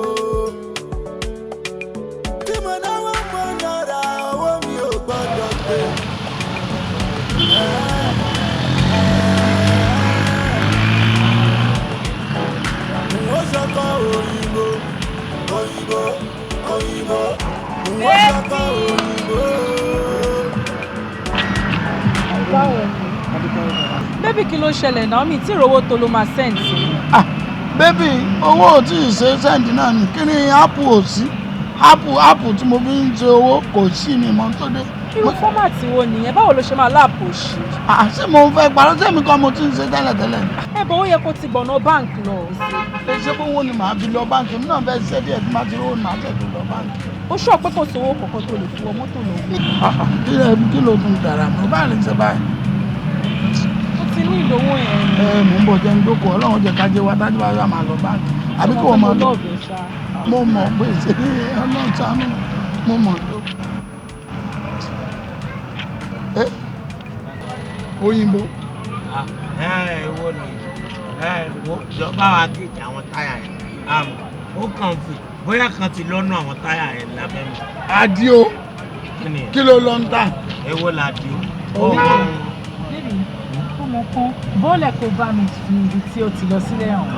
Tí mo náwó mo nára, owó mi ò gbọ́dọ̀ gbé. N ó ṣọkọ òyìnbó, òyìnbó, òyìnbó. N ó ṣọkọ òyìnbó. Báwo ni? Baby, kí ló ṣẹlẹ̀ náà? Mi tí ìrówó tó ló máa send sí mi. Baby, owó ò tí ì ṣe send náà ni. Kí ni ápù ò sí? Ápù ápù tí mo fi ń ṣe owó kò sí mi mọ́ tó dé. Irú format wo nìyẹn? Báwo ló ṣe máa láàpù òṣì? Ṣé mo fẹ́ parọ́? Ṣé mi kọ́ mo ti ń ṣe tẹ́lẹ̀tẹ́lẹ̀ ni? Ẹ bọ̀, ó yẹ kó ti gbọ̀nà bank lọ. Ẹ ṣé bówó ni màá fi lọ báńkì? Èmi náà fẹ́ ṣiṣẹ́ díẹ̀, tí màá ti rówó ni màá fẹ́ fi lọ báńkì. Ó sọ pé kò sówó kankan tó lè fi wọ mọ́tò lọ. Kí ló tún dára mọ́? Báyìí lè ṣe báyìí. Ó ti ní ìdówó yẹn. Ẹ mò ń bọ̀, jẹ́ ń dókòó, Ọlọ́run jẹ́ kájé wa tájú wa yóò máa lọ báńkì. Àbí kí wọ́n máa lọ? Mo mọ̀ pé ṣe Ọlọ́run ṣàánú, mo mọ̀. Ẹ òyìnbó. Ẹ wo ni ẹ wo jọba wa gèjì àwọn táyà yẹn, ó kàn fi bóyá kan ti lọ́nà àwọn táyà yẹn lábẹ́ mi. Adio, kí ló lọ ń tà? Èwo la di o? Baby, ó mọ kan bọ́ọ̀lù kò bá mi fi ibi tí ó ti lọ sílẹ̀ hàn.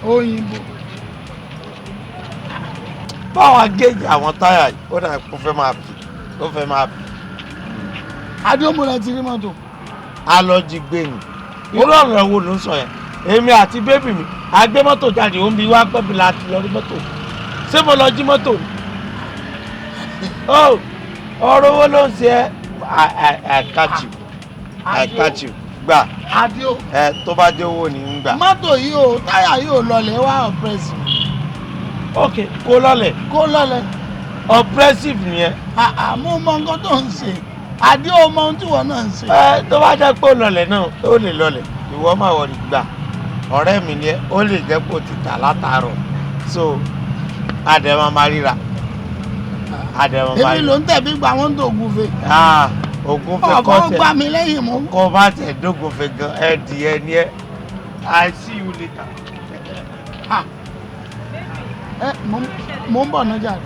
Òyìnbó. Báwa géèjì àwọn táyà yìí, ó dà kó fẹ́ máa bì, ó fẹ́ máa bì. Adémúlẹ̀ ti rí mọ́tò. A lọ jí gbé ni. Irú ọ̀rọ̀ wo ló ń sọ yẹn? Èmi àti bébì mi, a gbé mọ́tò jáde, ó ń bi wá pẹ́ bí la ti lọ rí mọ́tò. Ṣé mo lọ jí mọ́tò ni? Ọ̀rọ̀ owó ló ń ṣe ẹ́. I catch you. I catch you. Gbà. Adio. Ẹ tó bá dé owó ni ń gbà. Mọ́tò yìí o, táyà yìí ò lọlẹ̀ wá oppressive. Ok, kó lọlẹ̀. Kó lọlẹ̀. Oppressive nìyẹn. Àmú mọ nǹkan tó ń ṣe. Adio mọ ohun tí wọn náà ń ṣe. Ẹ tó bá jẹ́ pé ó lọlẹ̀ náà, ó lè lọlẹ̀. Ìwọ máa wọ̀ ní gbà. Ọ̀rẹ́ mi ni ẹ, ó lè jẹ́ kó ti tà látàárọ̀. So, àdẹ̀ máa máa ríra. Èmi ló ń tẹ̀ bí gba wọn tó ògúnfe. Ògúnfe kọ́ tẹ̀. Ọ̀bọ̀ gbà mí lẹ́yìn mú. Kọ́ bá tẹ̀ dógúnfe gan ẹ di ẹ ní ẹ. I see you later. Ẹ mo ń bọ̀ náà jàre.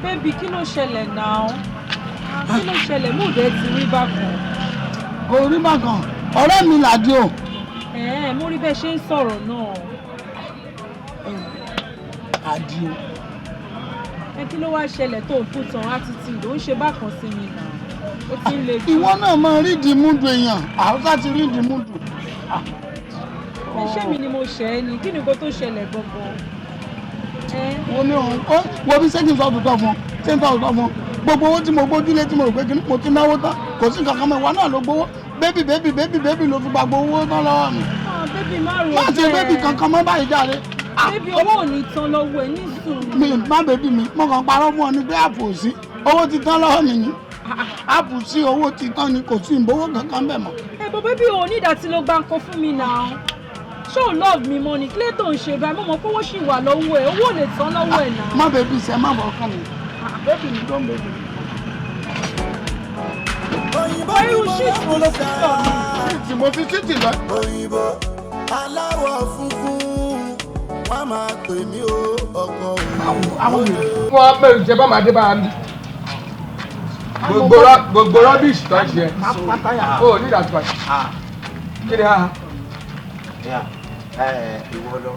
Baby, kí ló ṣẹlẹ̀ náà? Kí ló ṣẹlẹ̀? Mú ìdẹ́ ti rí bákan. Kò rí bákan. Ọ̀rẹ́ mi làdí o. Mo rí bẹ́ẹ̀ ṣe ń sọ̀rọ̀ náà. Àdìo. Ẹ kí ló wá ṣẹlẹ̀ tó ń put on attitude? Ó ń ṣe bákan sí mi náà. Ó ti ń le jù. Ìwọ náà máa rí ìdìmúdù èèyàn. Àwùjọ ti rí ìdìmúdù. Ẹ ṣé mi ni mo ṣẹ̀ ẹ́ ni? Kí ni nǹkan tó ṣẹlẹ̀ gangan? Wo mi òun ó wo bí sẹ́kìn sọ tòótọ́ fún ṣé ń tọ́ tòótọ́ fún gbogbo owó tí mo gbójúlé tí mo rò pé kí mo ti náwó tán kò sí nǹkan kan mọ́ ìwọ náà ló gbowó bébì bébì bébì bébì ló fi gba gbogbo owó tán lọ́wọ́ mi. Bébì má rò bẹ́ẹ̀ má ṣe bébì kankan mọ́ báyìí jáde. Bébì owó ò ní tán lọ́wọ́ ẹ ní sùúrù. Mi má bébì mi mo kàn parọ́ fún ọ ní pé àpò sí owó ti tán lọ́wọ́ mi ni àpò sí owó ti tán ni kò sí ìbówó kankan bẹ̀ mọ́. Ẹ bọ bébì ò ní ìdá tí ló gbá nǹkan fún mi náà. Ṣé o love mi mọ́ ni? Kílé tó ń ṣe báyìí mo mọ̀ pé owó ṣì wà lọ́wọ́ ẹ̀, owó ò lè tán lọ́wọ́ ẹ̀ náà. Má bèbí sẹ́, má bọ̀ ọkàn mi. Bébì mi tó ń bèbí. Òyìnbó ni mo fẹ́ fi ṣàyà. Títì mo fi títì lọ. Òyìnbó aláwọ̀ funfun wọ́n máa pè mí o ọkọ̀ òyìnbó. Wọ́n á bẹ̀rù jẹ́ bá máa dé bá a mi. Gbogbo rubbish tó ń ṣe ẹ́. O ní ìdàtúwà. Kí ni ha? Ìwọ lọ.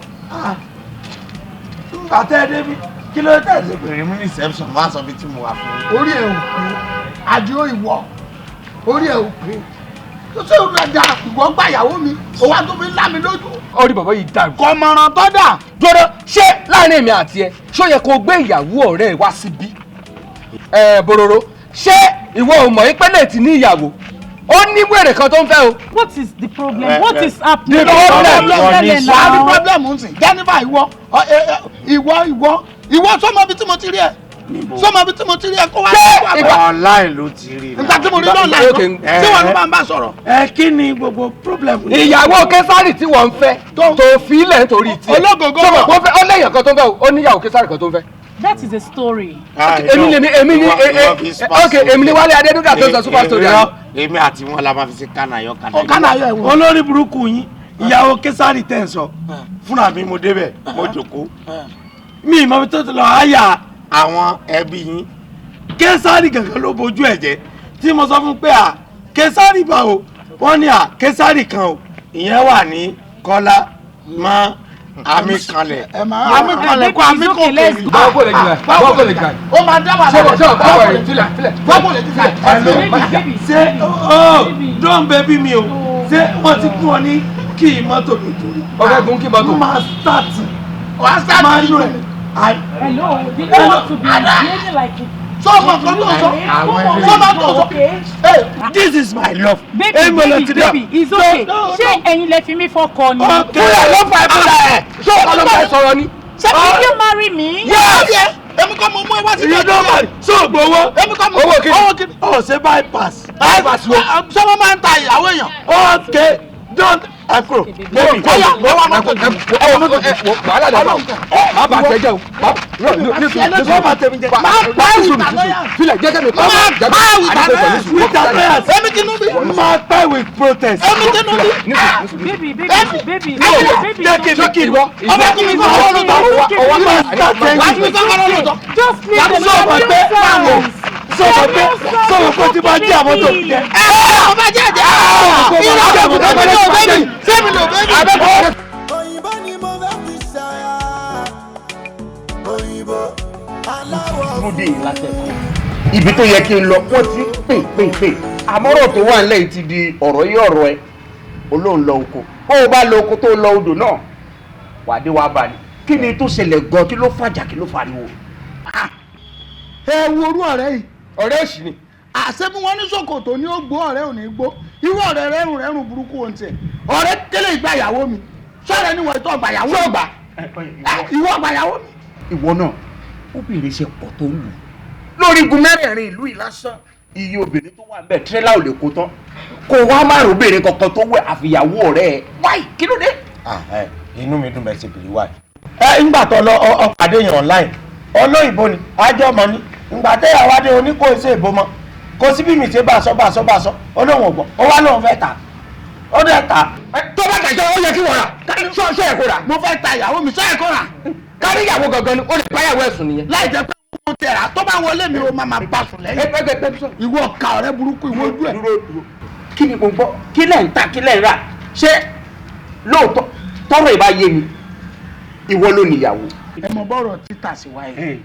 Àtẹ débi kí ló tẹ̀sí pèrè mú reception wá sọ bí tí mo wà fún. Orí ẹ̀ ò pé àdìo ìwọ orí ẹ̀ ò pé tó ṣe ìrọ̀jà ìwọ gbà ìyàwó mi òwò tó fi ń lá mi lójú. Orí bàbá yìí dàrú. Kọ̀mọ̀ràn tó dà. Jọ̀rọ̀ ṣé láàrin èmi àti ẹ ṣó yẹ kó gbé ìyàwó ọ̀rẹ́ ẹ wá síbí? Ẹ Bòròró ṣé ìwọ ò mọ̀ pé lè ti ní ìyàwó? Ó ní wèrè kan tó ń fẹ́ o. What is the problem? What is happening? The problem wà á ní problem ń sìn. Jennifer ìwọ ìwọ ìwọ ìwọ sọmọ ibi tí mo ti rí ẹ sọmọ ibi tí mo ti rí ẹ kó wá sí ìwà. Online ló ti rí. Nígbà tí mo rí online tí wọn ló máa ń bá sọ̀rọ̀. Ẹ kí ni gbogbo problem. Ìyàwó Késárì tí wọ́n ń fẹ́ tó fi ilẹ̀ nítorí tiẹ̀. Ológógó sọmọ kó fẹ́ ó léèyàn kan tó ń fẹ́ o ó níyàwó Késárì kan tó ń fẹ́. That is a story. Èmi ni ok èmi ni Wálé Adédúgà tó sọ super story. Èmi àti wọn la máa fi ṣe kánayọ kánayọ. Kánayọ ẹ̀wọ̀n. Olórí burúkú yín ìyàwó Késárì tẹ̀ ń sọ fúnra mi mo débẹ̀ mo jòkó mi ìmọ̀ mi tó ti lọ àyà àwọn ẹbí yín Késárì gangan ló bojú ẹ̀ jẹ́ tí mo sọ fún pé à Késárì báwo wọ́n ní à Késárì kan o ìyẹn wà ní Kọ́lá mọ́ àmì kanlẹ̀. Àmì kanlẹ̀ kó àmì kò kéré. Báwo kò lè jìnnà? Báwo kò lè jìnnà? Ó máa dá wàhálà. Ṣé o báwo rẹ̀ filẹ̀ filẹ̀. Báwo lè jìnnà? Ṣé o don baby mi o ṣé wọ́n ti kún ọ ní kí mọ́tò mi torí. Ọ̀rẹ́ gun kí mọ́tò. Máa start. Wàá start Máa nù ẹ̀. Hello, do you want to be behaving like it? Sọ́ọ̀mù kan tó sọ. Sọ́ọ̀mù tó sọ. This is my love. Baby, baby, baby, it's okay. Ṣé ẹ̀yin lẹ fi mí fọ́kọ ni? Fúnra ló fa ẹ̀fúnra ẹ̀. Ṣé ọkọ ló bá ẹ sọ̀rọ̀ ni? Did you marry me? Yes. Èmi kọ́ mo mú ẹ wá sí You don't marry. Ṣé o gbowó? Èmi kọ́ mo Owó kí ni? Owó kí ni? Ó ṣe bypass. Bypass wo? Ṣé wọ́n máa ń ta ìyàwó èèyàn? Okay, don't ẹ kúrò. Baby, wàhálà dàgbà má bàa tẹ jẹ o. Má tẹ̀mí jẹ. Má pa ìwà lọ́yà. Filẹ̀ jẹ́ kẹ́mi pa. Má pa ìwà lọ́yà. With prayers. Èmi tinú bí. Má pẹ́ with protest. Èmi tinú bí. Baby, baby, baby, baby. Jẹ́ kí n kí ìwọ. Ọba kí mi kọ́ ọ̀rọ̀ lọ́tọ̀. Ọwọ́ máa start Wàá fi mi kọ́ ọ̀rọ̀ lọ́tọ̀. Just leave the Sọ̀rọ̀ pé sọ̀rọ̀ pé sọ̀rọ̀ pé tí bá jẹ́ àwọn tó fi jẹ. Ẹ ọba jẹ́ ẹ̀jẹ̀. Irọ́ sẹ́mi ló bẹ́bí. Sẹ́mi ló bẹ́bí. Òyìnbó ni mo fẹ́ fi ṣàyà. Òyìnbó aláwọ̀ dúró dé yìí látẹ̀kọ́. Ibi tó yẹ kí n lọ wọ́n ti pè pè pè àmọ́rọ̀ tó wà nílẹ̀ yìí ti di ọ̀rọ̀ yí ọ̀rọ̀ ẹ olóhùn lọ oko bó o bá lọ oko tó lọ odò náà wà dé wàá bá ní kí ni tó ṣẹlẹ̀ gan kí ló fàjà kí ló fariwo. Ẹ wo orú ọ̀rẹ́ yìí. Ọ̀rẹ́ òṣì ni. Àṣé bí wọ́n ní ṣòkòtò ní ó gbó ọ̀rẹ́ ò ní gbó irú ọ̀rẹ́ rẹ́rùn rẹ́rùn burúkú ohun tiẹ̀ ọ̀rẹ́ kélé ìgbà ìyàwó mi sọ̀rọ̀ ni wọ́n ìtọ́ gbà ìyàwó mi gbà ìwọ gbà ìyàwó mi. Ìwọ náà obìnrin ṣe pọ̀ tó ń lù lórí igun mẹ́rẹ̀ẹ̀rin ìlú yìí lásán iye obìnrin tó wà ń bẹ̀ tírélà ò lè kó tán Kó wá má ròbìnrin kankan tó wẹ̀ àfìyàwó ọ̀rẹ́ ẹ̀. Wáì, kí ló dé? Inú mi dùn bẹ́ẹ̀ ṣe bèrè wáyé. Ẹ ńgbà tó lọ ọ̀pàdé yẹn online, olóyìnbó ni, ajọ́ ọmọ ni, ńgbà tẹ́yàwó adé oníkó ṣe ìbò mọ́, kò sí bí mi ṣe bá a sọ bá a sọ bá a sọ, olóhùn ọ̀gbọ́n, ó wá lóun fẹ́ tà, ó dẹ̀ tà. Tó bá tẹ̀sán, ó yẹ kí wọ́n rà, ṣọ́ ẹ̀ kó rà. Mo fẹ́ ta ìyàwó mi, ṣọ́ ẹ̀ kó rà. Kárí ìyàwó gangan ni, ó lè bá ìyàwó ẹ̀sùn nìyẹn. Láì jẹ́ pé mo tẹ̀ rà, tó bá wọlé mi, o máa máa bá sùn lẹ́yìn. Ìwọ ka ọ̀rẹ́ burúkú, ìwọ ojú ẹ̀. Kí ni mo gbọ́? Kí lẹ̀ ń ta, kí lẹ̀ ń rà? Ṣé lóòótọ́ tọ́rọ̀ ìbá yé mi, ìwọ ló níyàwó? Ẹ mọ bọ́rọ̀ títà sí wáyé,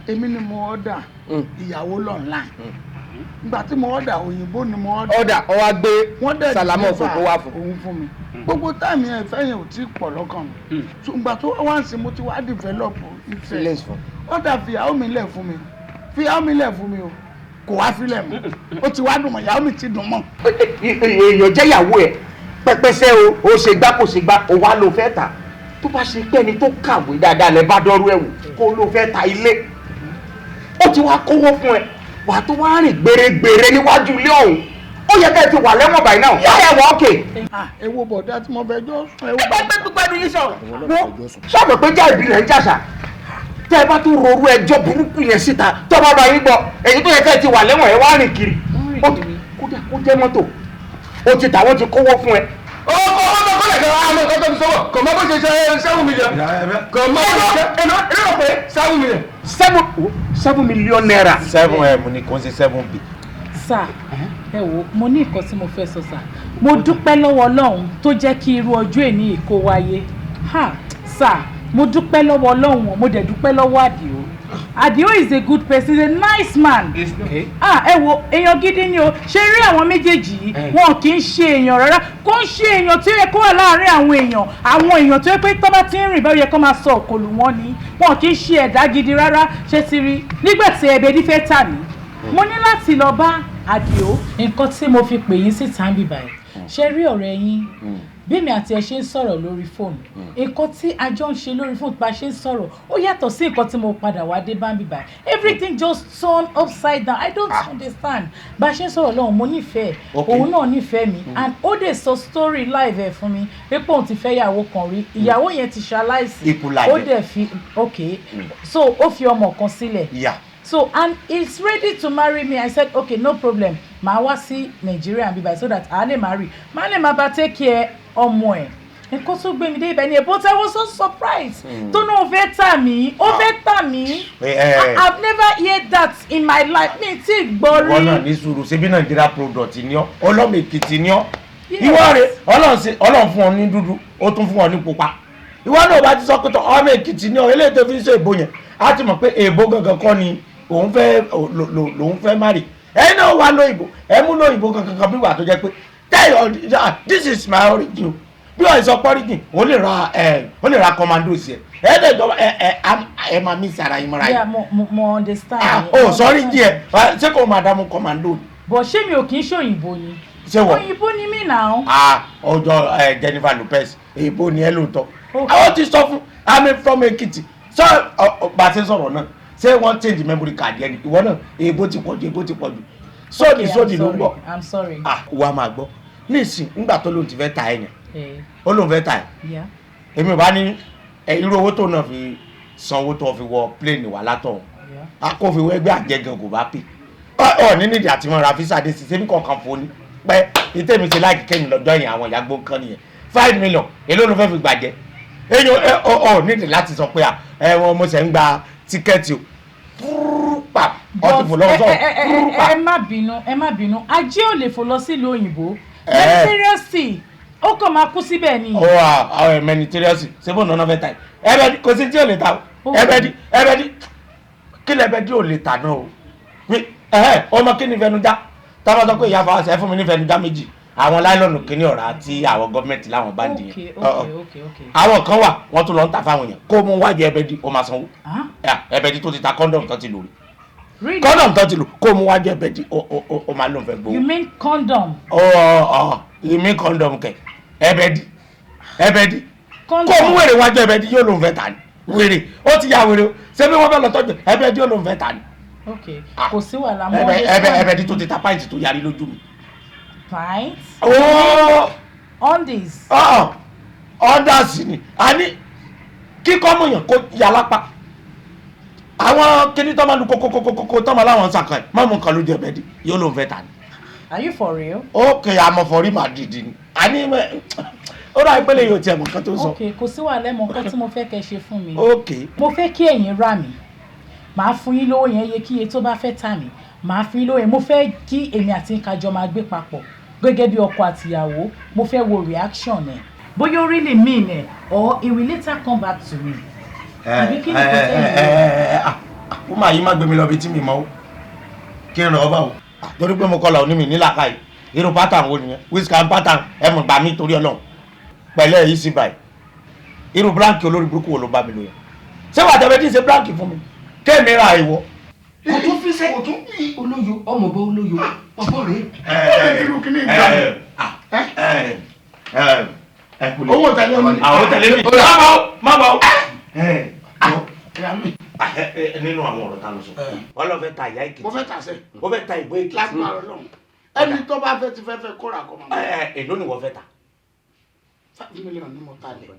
èmi ni mo ọ̀dà ìyàwó lọ́nà. Ìgbà tí mo ọ̀dà, òyìnbó ni mo ọ̀dà. Ọ̀dà ọwọ́ gbé Sàlámọ̀ fún kó wá fún. Òun fún mi. Gbogbo táìmì ẹ̀ fẹ́ yẹn ò tí ì pọ̀ lọ́kàn mi. Ìgbà tó wá ń sìn, mo ti wá develop interest. Ọ̀dà fìyàwó mi lẹ̀ fún mi, fìyàwó mi lẹ̀ fún mi o, kò wá filẹ̀ mọ́, ó ti wá dùn mọ́, ìyàwó mi ti dùn mọ́. Èèyàn jẹ́ ìyàwó ẹ̀ pẹpẹsẹ o, ó ṣe gbá kò ṣe gbá, o wá ló fẹ́ tà. Tó bá ṣe pé ẹni tó kàwé dáadáa lẹ bá dọ́rú ẹ̀ wò, kó ló fẹ́ ta ilé, ó ti wá kówó fún ẹ, wà tó wá rìn gbèrègbèrè níwájú ilé ọ̀hún, ó yẹ ká ẹ ti wà lẹ́wọ̀n báyìí náà. Wáyà wà ókè. Ewo bọ̀dá tí mo fẹ́ jọ sùn. Ẹgbẹ́ pípẹ́ nu yín sọ̀rọ̀ wọ́n sọ̀rọ̀ pé já ìbílẹ̀ ń jàṣà. Tẹ́ ẹ bá tún rorú ẹjọ́ burúkú yẹn síta, tó bá bá yín gbọ́, èyí tó yẹ ká ẹ ti wà lẹ́wọ̀n, ẹ wá rìn kiri. Kódà kó jẹ́ mọ́tò ó ti tà, wọ́n ti kówó fún ẹ. Ó kọ́ kọ́lẹ̀ kan, àmọ́ nǹkan tó fi sọ́wọ́ kò mọ bó ṣe ṣe 7 million, kò mọ bó ṣe ṣe pé 7 million. 7 million naira. 7M ni, kò ń ṣe 7B. Sir, ẹ wo, mo ní nǹkan tí mo fẹ́ sọ, sir. Mo dúpẹ́ lọ́wọ́ Ọlọ́run tó jẹ́ kí irú ọjọ́ èní yìí kó wáyé. Ha, sir, mo dúpẹ́ lọ́wọ́ Ọlọ́run, mo dẹ̀ dúpẹ́ lọ́wọ́ Àdìó. Àdìó is a good person, he is a nice man. Ah, ẹ wo, èèyàn gidi ni o. Ṣe rí àwọn méjèèjì yìí, wọn kì í ṣe èèyàn rárá, kò ń ṣe èèyàn tí ó yẹ kó wà láàárín àwọn èèyàn. Àwọn èèyàn tó yẹ pé tó bá ti ń rìn báwo yẹ kó máa sọ òkòlù wọn ni. Wọn kì í ṣe ẹ̀dá gidi rárá. Ṣé ti rí nígbà tí ẹbẹ̀dí fẹ́ tà mí, mo ní láti lọ bá Àdìó. Nǹkan tí mo fi pè yín síta ń bì báyìí, ṣe rí ọ̀rẹ́ yín, bí mi àti ẹ ṣe ń sọ̀rọ̀ lórí fóònù, nǹkan tí a jọ ń ṣe lórí fóònù, bá a ṣe ń sọ̀rọ̀, ó yàtọ̀ sí nǹkan tí mo padà wá dé bá ń bì báyìí. Everything just turn upside down. I don't understand. Bá a ṣe ń sọ̀rọ̀ lọ́hùn, mo nífẹ̀ẹ́ òun náà nífẹ̀ẹ́ mi, and ó dẹ̀ sọ story life ẹ̀ fún mi pé òun ti fẹ́ ìyàwó kan rí, ìyàwó yẹn ti ṣaláìsí, ó dẹ̀ fi, okay, so ó fi ọmọ kan sílẹ̀. So, and he's ready to marry me. I said, okay, no problem, màá wá sí Nigeria bíbá so that a lè marry, màá lè máa bá take care ọmọ ẹ̀. Nǹkan tó gbé mi dé ibẹ̀ ni ẹ̀. But I was so surprised tó náà fẹ́ tà mí, ó fẹ́ tà mí. I've never heard that in my life, mi ti gbọ́ rí. Ìwọ náà ní sùúrù, ṣebí Nàìjíríà product ni ọ́, ọlọ́mọ Èkìtì ni ọ́. Ìwọ rẹ, Ọlọ́run fún ọ ní dúdú, ó tún fún ọ ní pupa. Ìwọ náà bá ti sọ pé ọmọ Èkìtì ni ọ, eléyìí tó fi ń ṣe èbó yẹn, á ti mọ̀ pé èbó gangan kọ́ ni òun fẹ́ lòun fẹ́ má rí. Ẹ̀yin náà wà lóyìnbó, ẹ mú lóyìnbó kankan kan bí wà tó jẹ́ pé tell you, this is my origin. Bí wọ́n sọ pé origin, ó lè ra ẹ, ó lè ra commando sí ẹ, ẹ dẹ̀ jọ ẹ ẹ ẹ máa mí sara yín mọ́ra yín. Yeah, mo understand. Oh, sorry díẹ̀, ṣé kò máa dààmú commando ni? But ṣé mi ò kì í ṣe òyìnbó ni? Ṣé wọ? Òyìnbó ni mí náà. Ah, ọjọ́ ẹ Jennifer Lopez, èyìnbó ni ẹ lóòótọ́. Àwọn ti sọ fún, I'm from Ekiti, sọ bá a ṣe sọ̀rọ̀ náà, ṣé wọ́n change memory card yẹn ni? Ìwọ náà, èèbó ti pọ̀ ju, èèbó ti pọ̀ ju, sóòdì sóòdì ló ń bọ̀. I'm sorry. Ah, wàá máa gbọ́ nísìn, ńgbà tó lóun ti fẹ́ ta ẹ̀ yẹn, ó lóun fẹ́ ta ẹ̀, èmi ò bá ní irú owó tó náà fi sanwó tó fi wọ plane wà látọ̀hún, a kò fi wọ ẹgbẹ́ àjẹgàn, kò bá pè ọ ní nídìí àti mọ́ra fisa dé sí sẹ́mi kọ̀ọ̀kan fún ni pẹ́ ìtẹ̀mí ṣe láìkí kẹ́mi lọ́jọ́ yẹn. Àwọn ìyá gbó kan nìyẹn. 5 million, èló ló fẹ́ fi gbàjẹ́ èyàn? Ọ nídìí láti sọ pé ẹ wọn mo ṣe ń gba ticket o, púrúpà ọtí fò lọ́wọ́ sọ̀rọ̀ púrúpà. Ẹ má bínú, ẹ má bínú, ajé ò lè fò lọ sílùú òyìnbó. Mediterranean Sea, ó kàn máa kú síbẹ̀ ni. Ó wà àwọn Mediterranean Sea, ṣé bó nana fẹ́ ta ẹ bẹ kò sí tí ò lè ta o. Ẹbẹ di ẹbẹ di kí lẹ bẹ di ò lè ta náà o. Ọmọ kí ni fẹnu já tábà sọ pé ìyá fáwọn ṣe fún mi ní fẹnu já méjì, àwọn láìlọ́nù kìíní ọ̀rá tí àwọn gọ́ọ̀mẹ̀ntì láwọn bá ń di yẹn, àwọn kan wà wọ́n tún lọ ń tà fáwọn èèyàn, kó mú wájú ẹbẹ di, ó máa sanwó. Ẹbẹ di tó ti ta condom tó ti lò rí, condom tó ti lò, kó mú wájú ẹbẹ di, ó máa lóun fẹ́ gbowó. You mean condom? Ọ ọ, you mean condom kẹ. Ẹbẹ di, ẹbẹ di, kó mú wèrè wájú ẹbẹ di, yóò lóun fẹ́ tà ní. Wèrè ó ti ya wèrè o. Ṣé bí wọ́n fẹ́ lọ tọ́jú ẹbẹ di, yóò lóun fẹ́ tà ní. Ok, kò sí wàhálà mọ́. Ẹbẹ ẹbẹ di tó ti ta pint tó yarí lójú mi. Pint. Ooo. Undies. Ọ̀dà sì ni a ní kíkọ́ mọ̀yàn kó yà lápá. Àwọn kíní tó máa lu kókókókókó tó máa láwọn sàkàn ẹ̀ má mú nǹkan lójú ẹ̀bẹ̀ dí yóò lóun fẹ́ tà ní. Are you for real? Ó kè àmọ̀fọ̀rí Madrid ni a ní ó rà ìpele yóò tiẹ̀ mọ̀ nǹkan tó ń sọ. Ok, kò sí wàhálà, mọ̀ nǹkan tí mo fẹ́ kẹ́ ṣe fún mi. Ok. Mo fẹ́ kí ẹ̀yin rà mí. Màá fún yín lówó yẹn, iye kíye tó bá fẹ́ tà mí. Màá fún yín lówó yẹn. Mo fẹ́ kí èmi àti yín ká jọ máa gbé papọ̀ gẹ́gẹ́ bí ọkọ àtìyàwó. Mo fẹ́ wo reaction ẹ̀. Bóyá ó really mean ẹ̀ or he will later come back to me. Àbí kí ni kò tẹ́yìn? Ó máa yí má gbé mi lọ bí tí mi mọ́ o, kí n ràn ọ́ bá o, torí pé mo kọlà òní mi nílàkà yìí. Irú pattern wo nìyẹn? Which kind pattern? Ẹ mọ̀ gbà mí torí Ọlọ́run pẹ̀lẹ́ yìí sí báyìí. Irú blank olórí burúkú wo ló bá mi lò yẹn? Ṣé wàá tẹ̀wé tí ń ṣe blank fún mi kéèmí ra ìwọ? Kò tún fi sẹ́, kò tún bí olóyo ọmọ bọ́ olóyo ọbọ̀ rẹ̀. Irú kíní ìgbà owó tẹ̀lé mi. Àwọn tẹ̀lé mi. Má bọ̀ má bọ̀. Nínú àwọn ọ̀rọ̀ tá a lọ sọ, wọ́n lọ fẹ́ ta ìyá Èkìtì. Mo fẹ́ tà sẹ́. Ó fẹ́ ta ìbò Èkìtì. Lágbára Ọlọ́run, ẹni tó bá fẹ́ ti fẹ́ fẹ́ kóra kọ́ máa. Èló ni wọ́n fẹ́ ta? 5 million ni mo ta lẹ̀,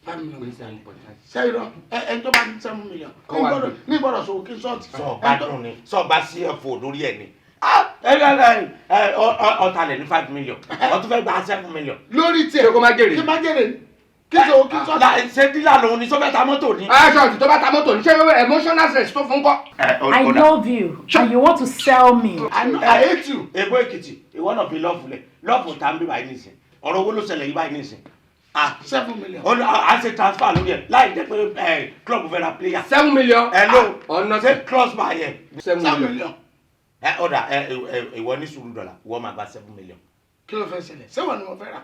5 million mo ta lẹ̀ sẹ́yìn lọ. Ẹni tó bá ní 7 million ní gbọ́dọ̀ sọ̀rọ̀ kí n sọ́ọ̀tì. Sọ̀gbà dùn ni sọ̀gbà CFO lórí ẹ̀ ni ọ̀talẹ̀ ní 5 million, ọtún fẹ́ gba 7 million. Lórí tiẹ̀ kó má jèrè. Kí má jèrè ni kí sọ̀rọ̀ kí sọ́ọ̀tì. Ṣé dealer lòun ni? Sọ́fẹ́ ta mọ́tò ni? Aṣọ tó bá ta mọ́tò ní, ṣé emotional stress tó fún kọ́. I love you and you want to sell me. I know, I hate you. Èbó Èkìtì, ìwọ náà fi love lẹ̀. Love ta ń bí báyìí nìsín. Ọ̀rọ̀ owó ló ṣẹlẹ̀ yìí báyìí nìsín. 7 million. Ó à ń ṣe transfer lórí ẹ̀ láì jẹ́ pé club fẹ́ ra player. 7 million. Ẹ ló ọ̀nà ṣe cross bar yẹn. 7 million. Ẹ ọ̀dà ẹ ìwọ ní sùúrù dọ̀là, ìwọ máa gba 7 million. Kí ló fẹ́ ṣẹlẹ̀? Ṣé wọ́n ni mo fẹ́ rà?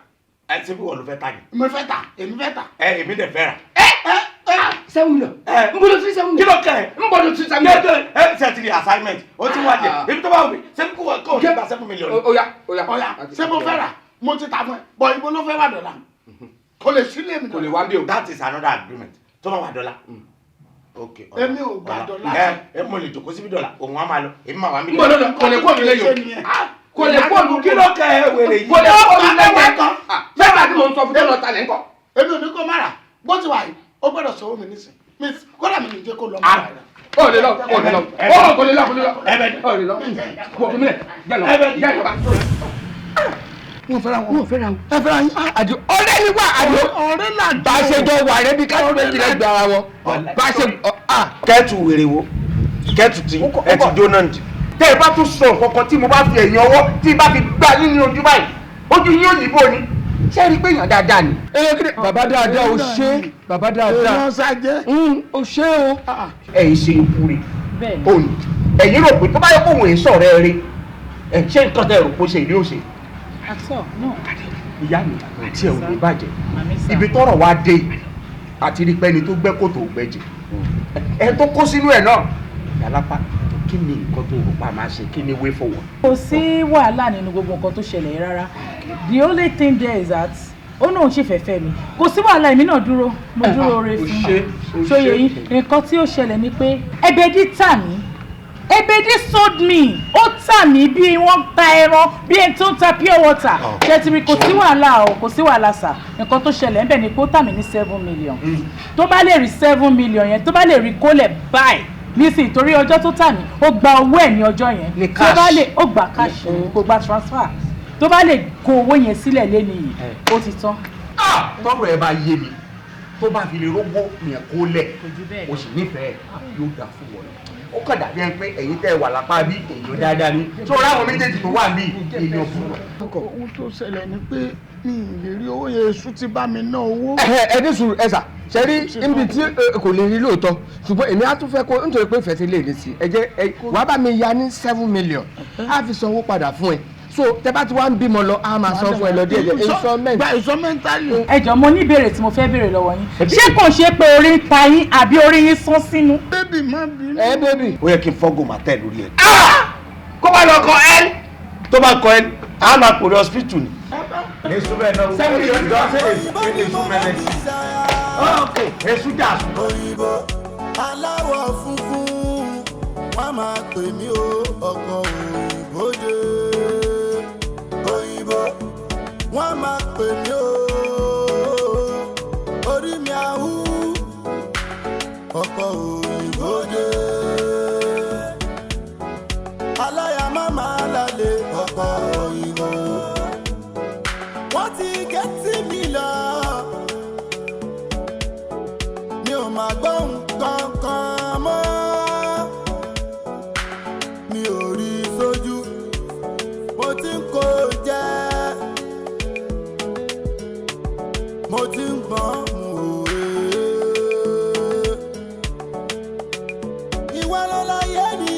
Ẹ ṣé bí wọ́n ló fẹ́ tà ní? Mo fẹ́ tà, èmi fẹ́ tà. Ẹ èmi dẹ̀ fẹ́ rà. 7 million. N bolo tí 7 million. Kí ló kẹ́ ẹ? N bolo tí 7 million. Ẹ ṣe ti di assignment o ti wá jẹ ibi tó bá wù mí. Ṣé kò kò ní gba 7 million? Oya oya. Ọ̀ya, ṣé mo fẹ́ rà? Mo ti ta fún ẹ bọ̀. Ibo ló fẹ́ wà dọ̀là? Kò lè sílé mi. Kò lè wá bí o. That is another agreement tó máa wà dọ́là. Ok. Èmi ò gbà dọ́là. Ẹ ẹ mo lè jòkó síbi dọ́là, òun á máa lọ, èmi máa wà mí. N bolo lọ, kò lè kó mi lẹ́yìn o, kò lè kó mi. Kí ló kẹ́ ẹ wèrè yìí? Kò lè kó mi lẹ́yìn. Fẹ́ẹ́ bá tí mò ń sọ fún tó lọ talẹ̀ ńkọ́. Èmi ò ní kó má rà. Bó ti wà yìí, ó gbọ́dọ̀ sọ mi nísìn mi, kódà mi ní jẹ́ kó lọ mọ́ rà. Ó lè lọ, ó lè lọ, ó kò lè lọ, kò lè lọ, ó lè lọ, kò fi mílẹ̀ jẹ́ lọ jẹ́ lọ bá. Wọn fẹ́ra wọn. Wọn fẹ́ra wọn. Ẹ fẹ́ra yín. Àdìo, ọ̀rẹ́ ni wá, àdìo. Ọ̀rẹ́ là. Bá a ṣe jọ wà rẹ bí káàdì méjì rẹ gbé ara wọn. Bá a ṣe. Kẹ́ẹ̀tù wèrè wo kẹ́ẹ̀tù tí ẹ ti jóná nì. Tẹ́ ẹ bá tún sọ nǹkan kan tí mo bá fi ẹ̀yìn ọwọ́ tí bá fi gbá yín ní ojú báyìí, ojú yín ò yìnbó ni. Ṣé ẹ rí i pé èèyàn dáadáa ni. Bàbá dáadáa, o ṣé bàbá dáadáa. Èèyàn ṣàjẹ́. O ṣé o. Ẹ ń ṣe ikú rè òní. Ẹ̀yin rò pé tó bá yẹ kó òun èso ọ̀rẹ́ rẹ ẹ̀, ṣé nǹkan tẹ́ ẹ rò pé ó ṣe ìlú òṣè? Àtọ̀ no. Ìyá mi, tí ẹ ò ní bàjẹ́. Àmín sà. Ibi tọ́rọ̀ wá dé yìí, àti rí pẹ́ni tó gbẹ́ kòtò gbẹ́jẹ̀ ẹ tó kó sínú ẹ̀ náà yàlápá, kí ni nǹkan tó rò pa máa ṣe? Kí ni way forward? Kò sí wàhálà nínú gbogbo nǹkan tó ṣẹlẹ̀ yìí rárá. The only thing there is that ó náà ń ṣe fẹ́fẹ́ mi. Kò sí wàhálà, èmi náà dúró, mo dúró ore fún un. Ṣóye yín, nǹkan tí ó ṣẹlẹ̀ ni pé Ẹbẹdí tà mí. Ebedi sold me. Ó tà mí bí wọ́n ta ẹran, bí ẹni tó ń ta pure water. Ṣètìrì, kò sí wàhálà o, kò sí wàhálà sà. Nǹkan tó ṣẹlẹ̀ ńbẹ̀ ni pé ó tà mí ní 7 million. Tó bá lè rí 7 million yẹn, tó bá lè rí kólẹ̀ báyìí nísìnyí, torí ọjọ́ tó tà mí, ó gba owó ẹ̀ ní ọjọ́ yẹn. Ní Tó bá cash. lè, ó gba cash, kò gba transfer. Tó bá lè kó owó yẹn sílẹ̀ lẹ́nu yìí, ó ti tán. Tọ́rọ̀ ẹ bá yé mi, tó bá fi lè rógbó yẹn kó lẹ̀, bẹ́ẹ̀ o sì nífẹ̀ẹ́, yóò dà fún wọn. Ó kàn dàbí ẹni pé ẹ̀yin tẹ́ ẹ wà lápá bí èèyàn dáadáa ni tó ráwọn méjèèjì tó wà bí èèyàn fún wọn. Ohun tó ṣẹlẹ̀ ni pé mi ì lè rí owó yẹn, èṣù ti bá mi ná owó. Ẹ ní sùúrù, ẹ sà ṣe rí níbi tí kò lè rí lóòótọ́, ṣùgbọ́n èmi á tún fẹ́ kó nítorí pé ìfẹ́ ti lè ní sí ẹ jẹ́ ẹ wàá bá mi ya ní 7 million, á fi sanwó padà fún ẹ. So tẹ bá ti wá ń bímọ lọ, á máa san fún ẹ lọ díẹ̀ díẹ̀, installment. Gba installmentally. Ẹ jọ̀ọ́, mo ní ìbéèrè tí mo fẹ́ béèrè lọ́wọ́ yín. Ṣé kò ṣe pé orí ń ta yín àbí orí yín sán sínú? Baby, má bínú. Ẹ baby. Ó yẹ kí n fọ́gùn máa tẹ̀ lórí ẹ. Kó bá lọ kọ ẹ. Tó bá kọ ẹ, á máa pòrí hospital ni. Èso bẹ́ẹ̀ náà. 7 million jọ ṣe èso mẹ́lẹ̀. Ok, èso jà sùn. Òyìnbó aláwọ̀ funfun, wọ́n máa pè mí o, ọkọ̀ òyìnbó dé. Òyìnbó. Wọ́n máa pè mí o, orí mi àhú, ọkọ̀ òyìnbó dé. Aláya má máa lálé ọkọ̀ òyìnbó. Wọ́n ti gẹ́tì mi lọ, mi ò máa gbọ́ nǹkan kan mọ́. Mi ò rí sójú, mo ti ń kó jẹ, mo ti ń gbọ́n.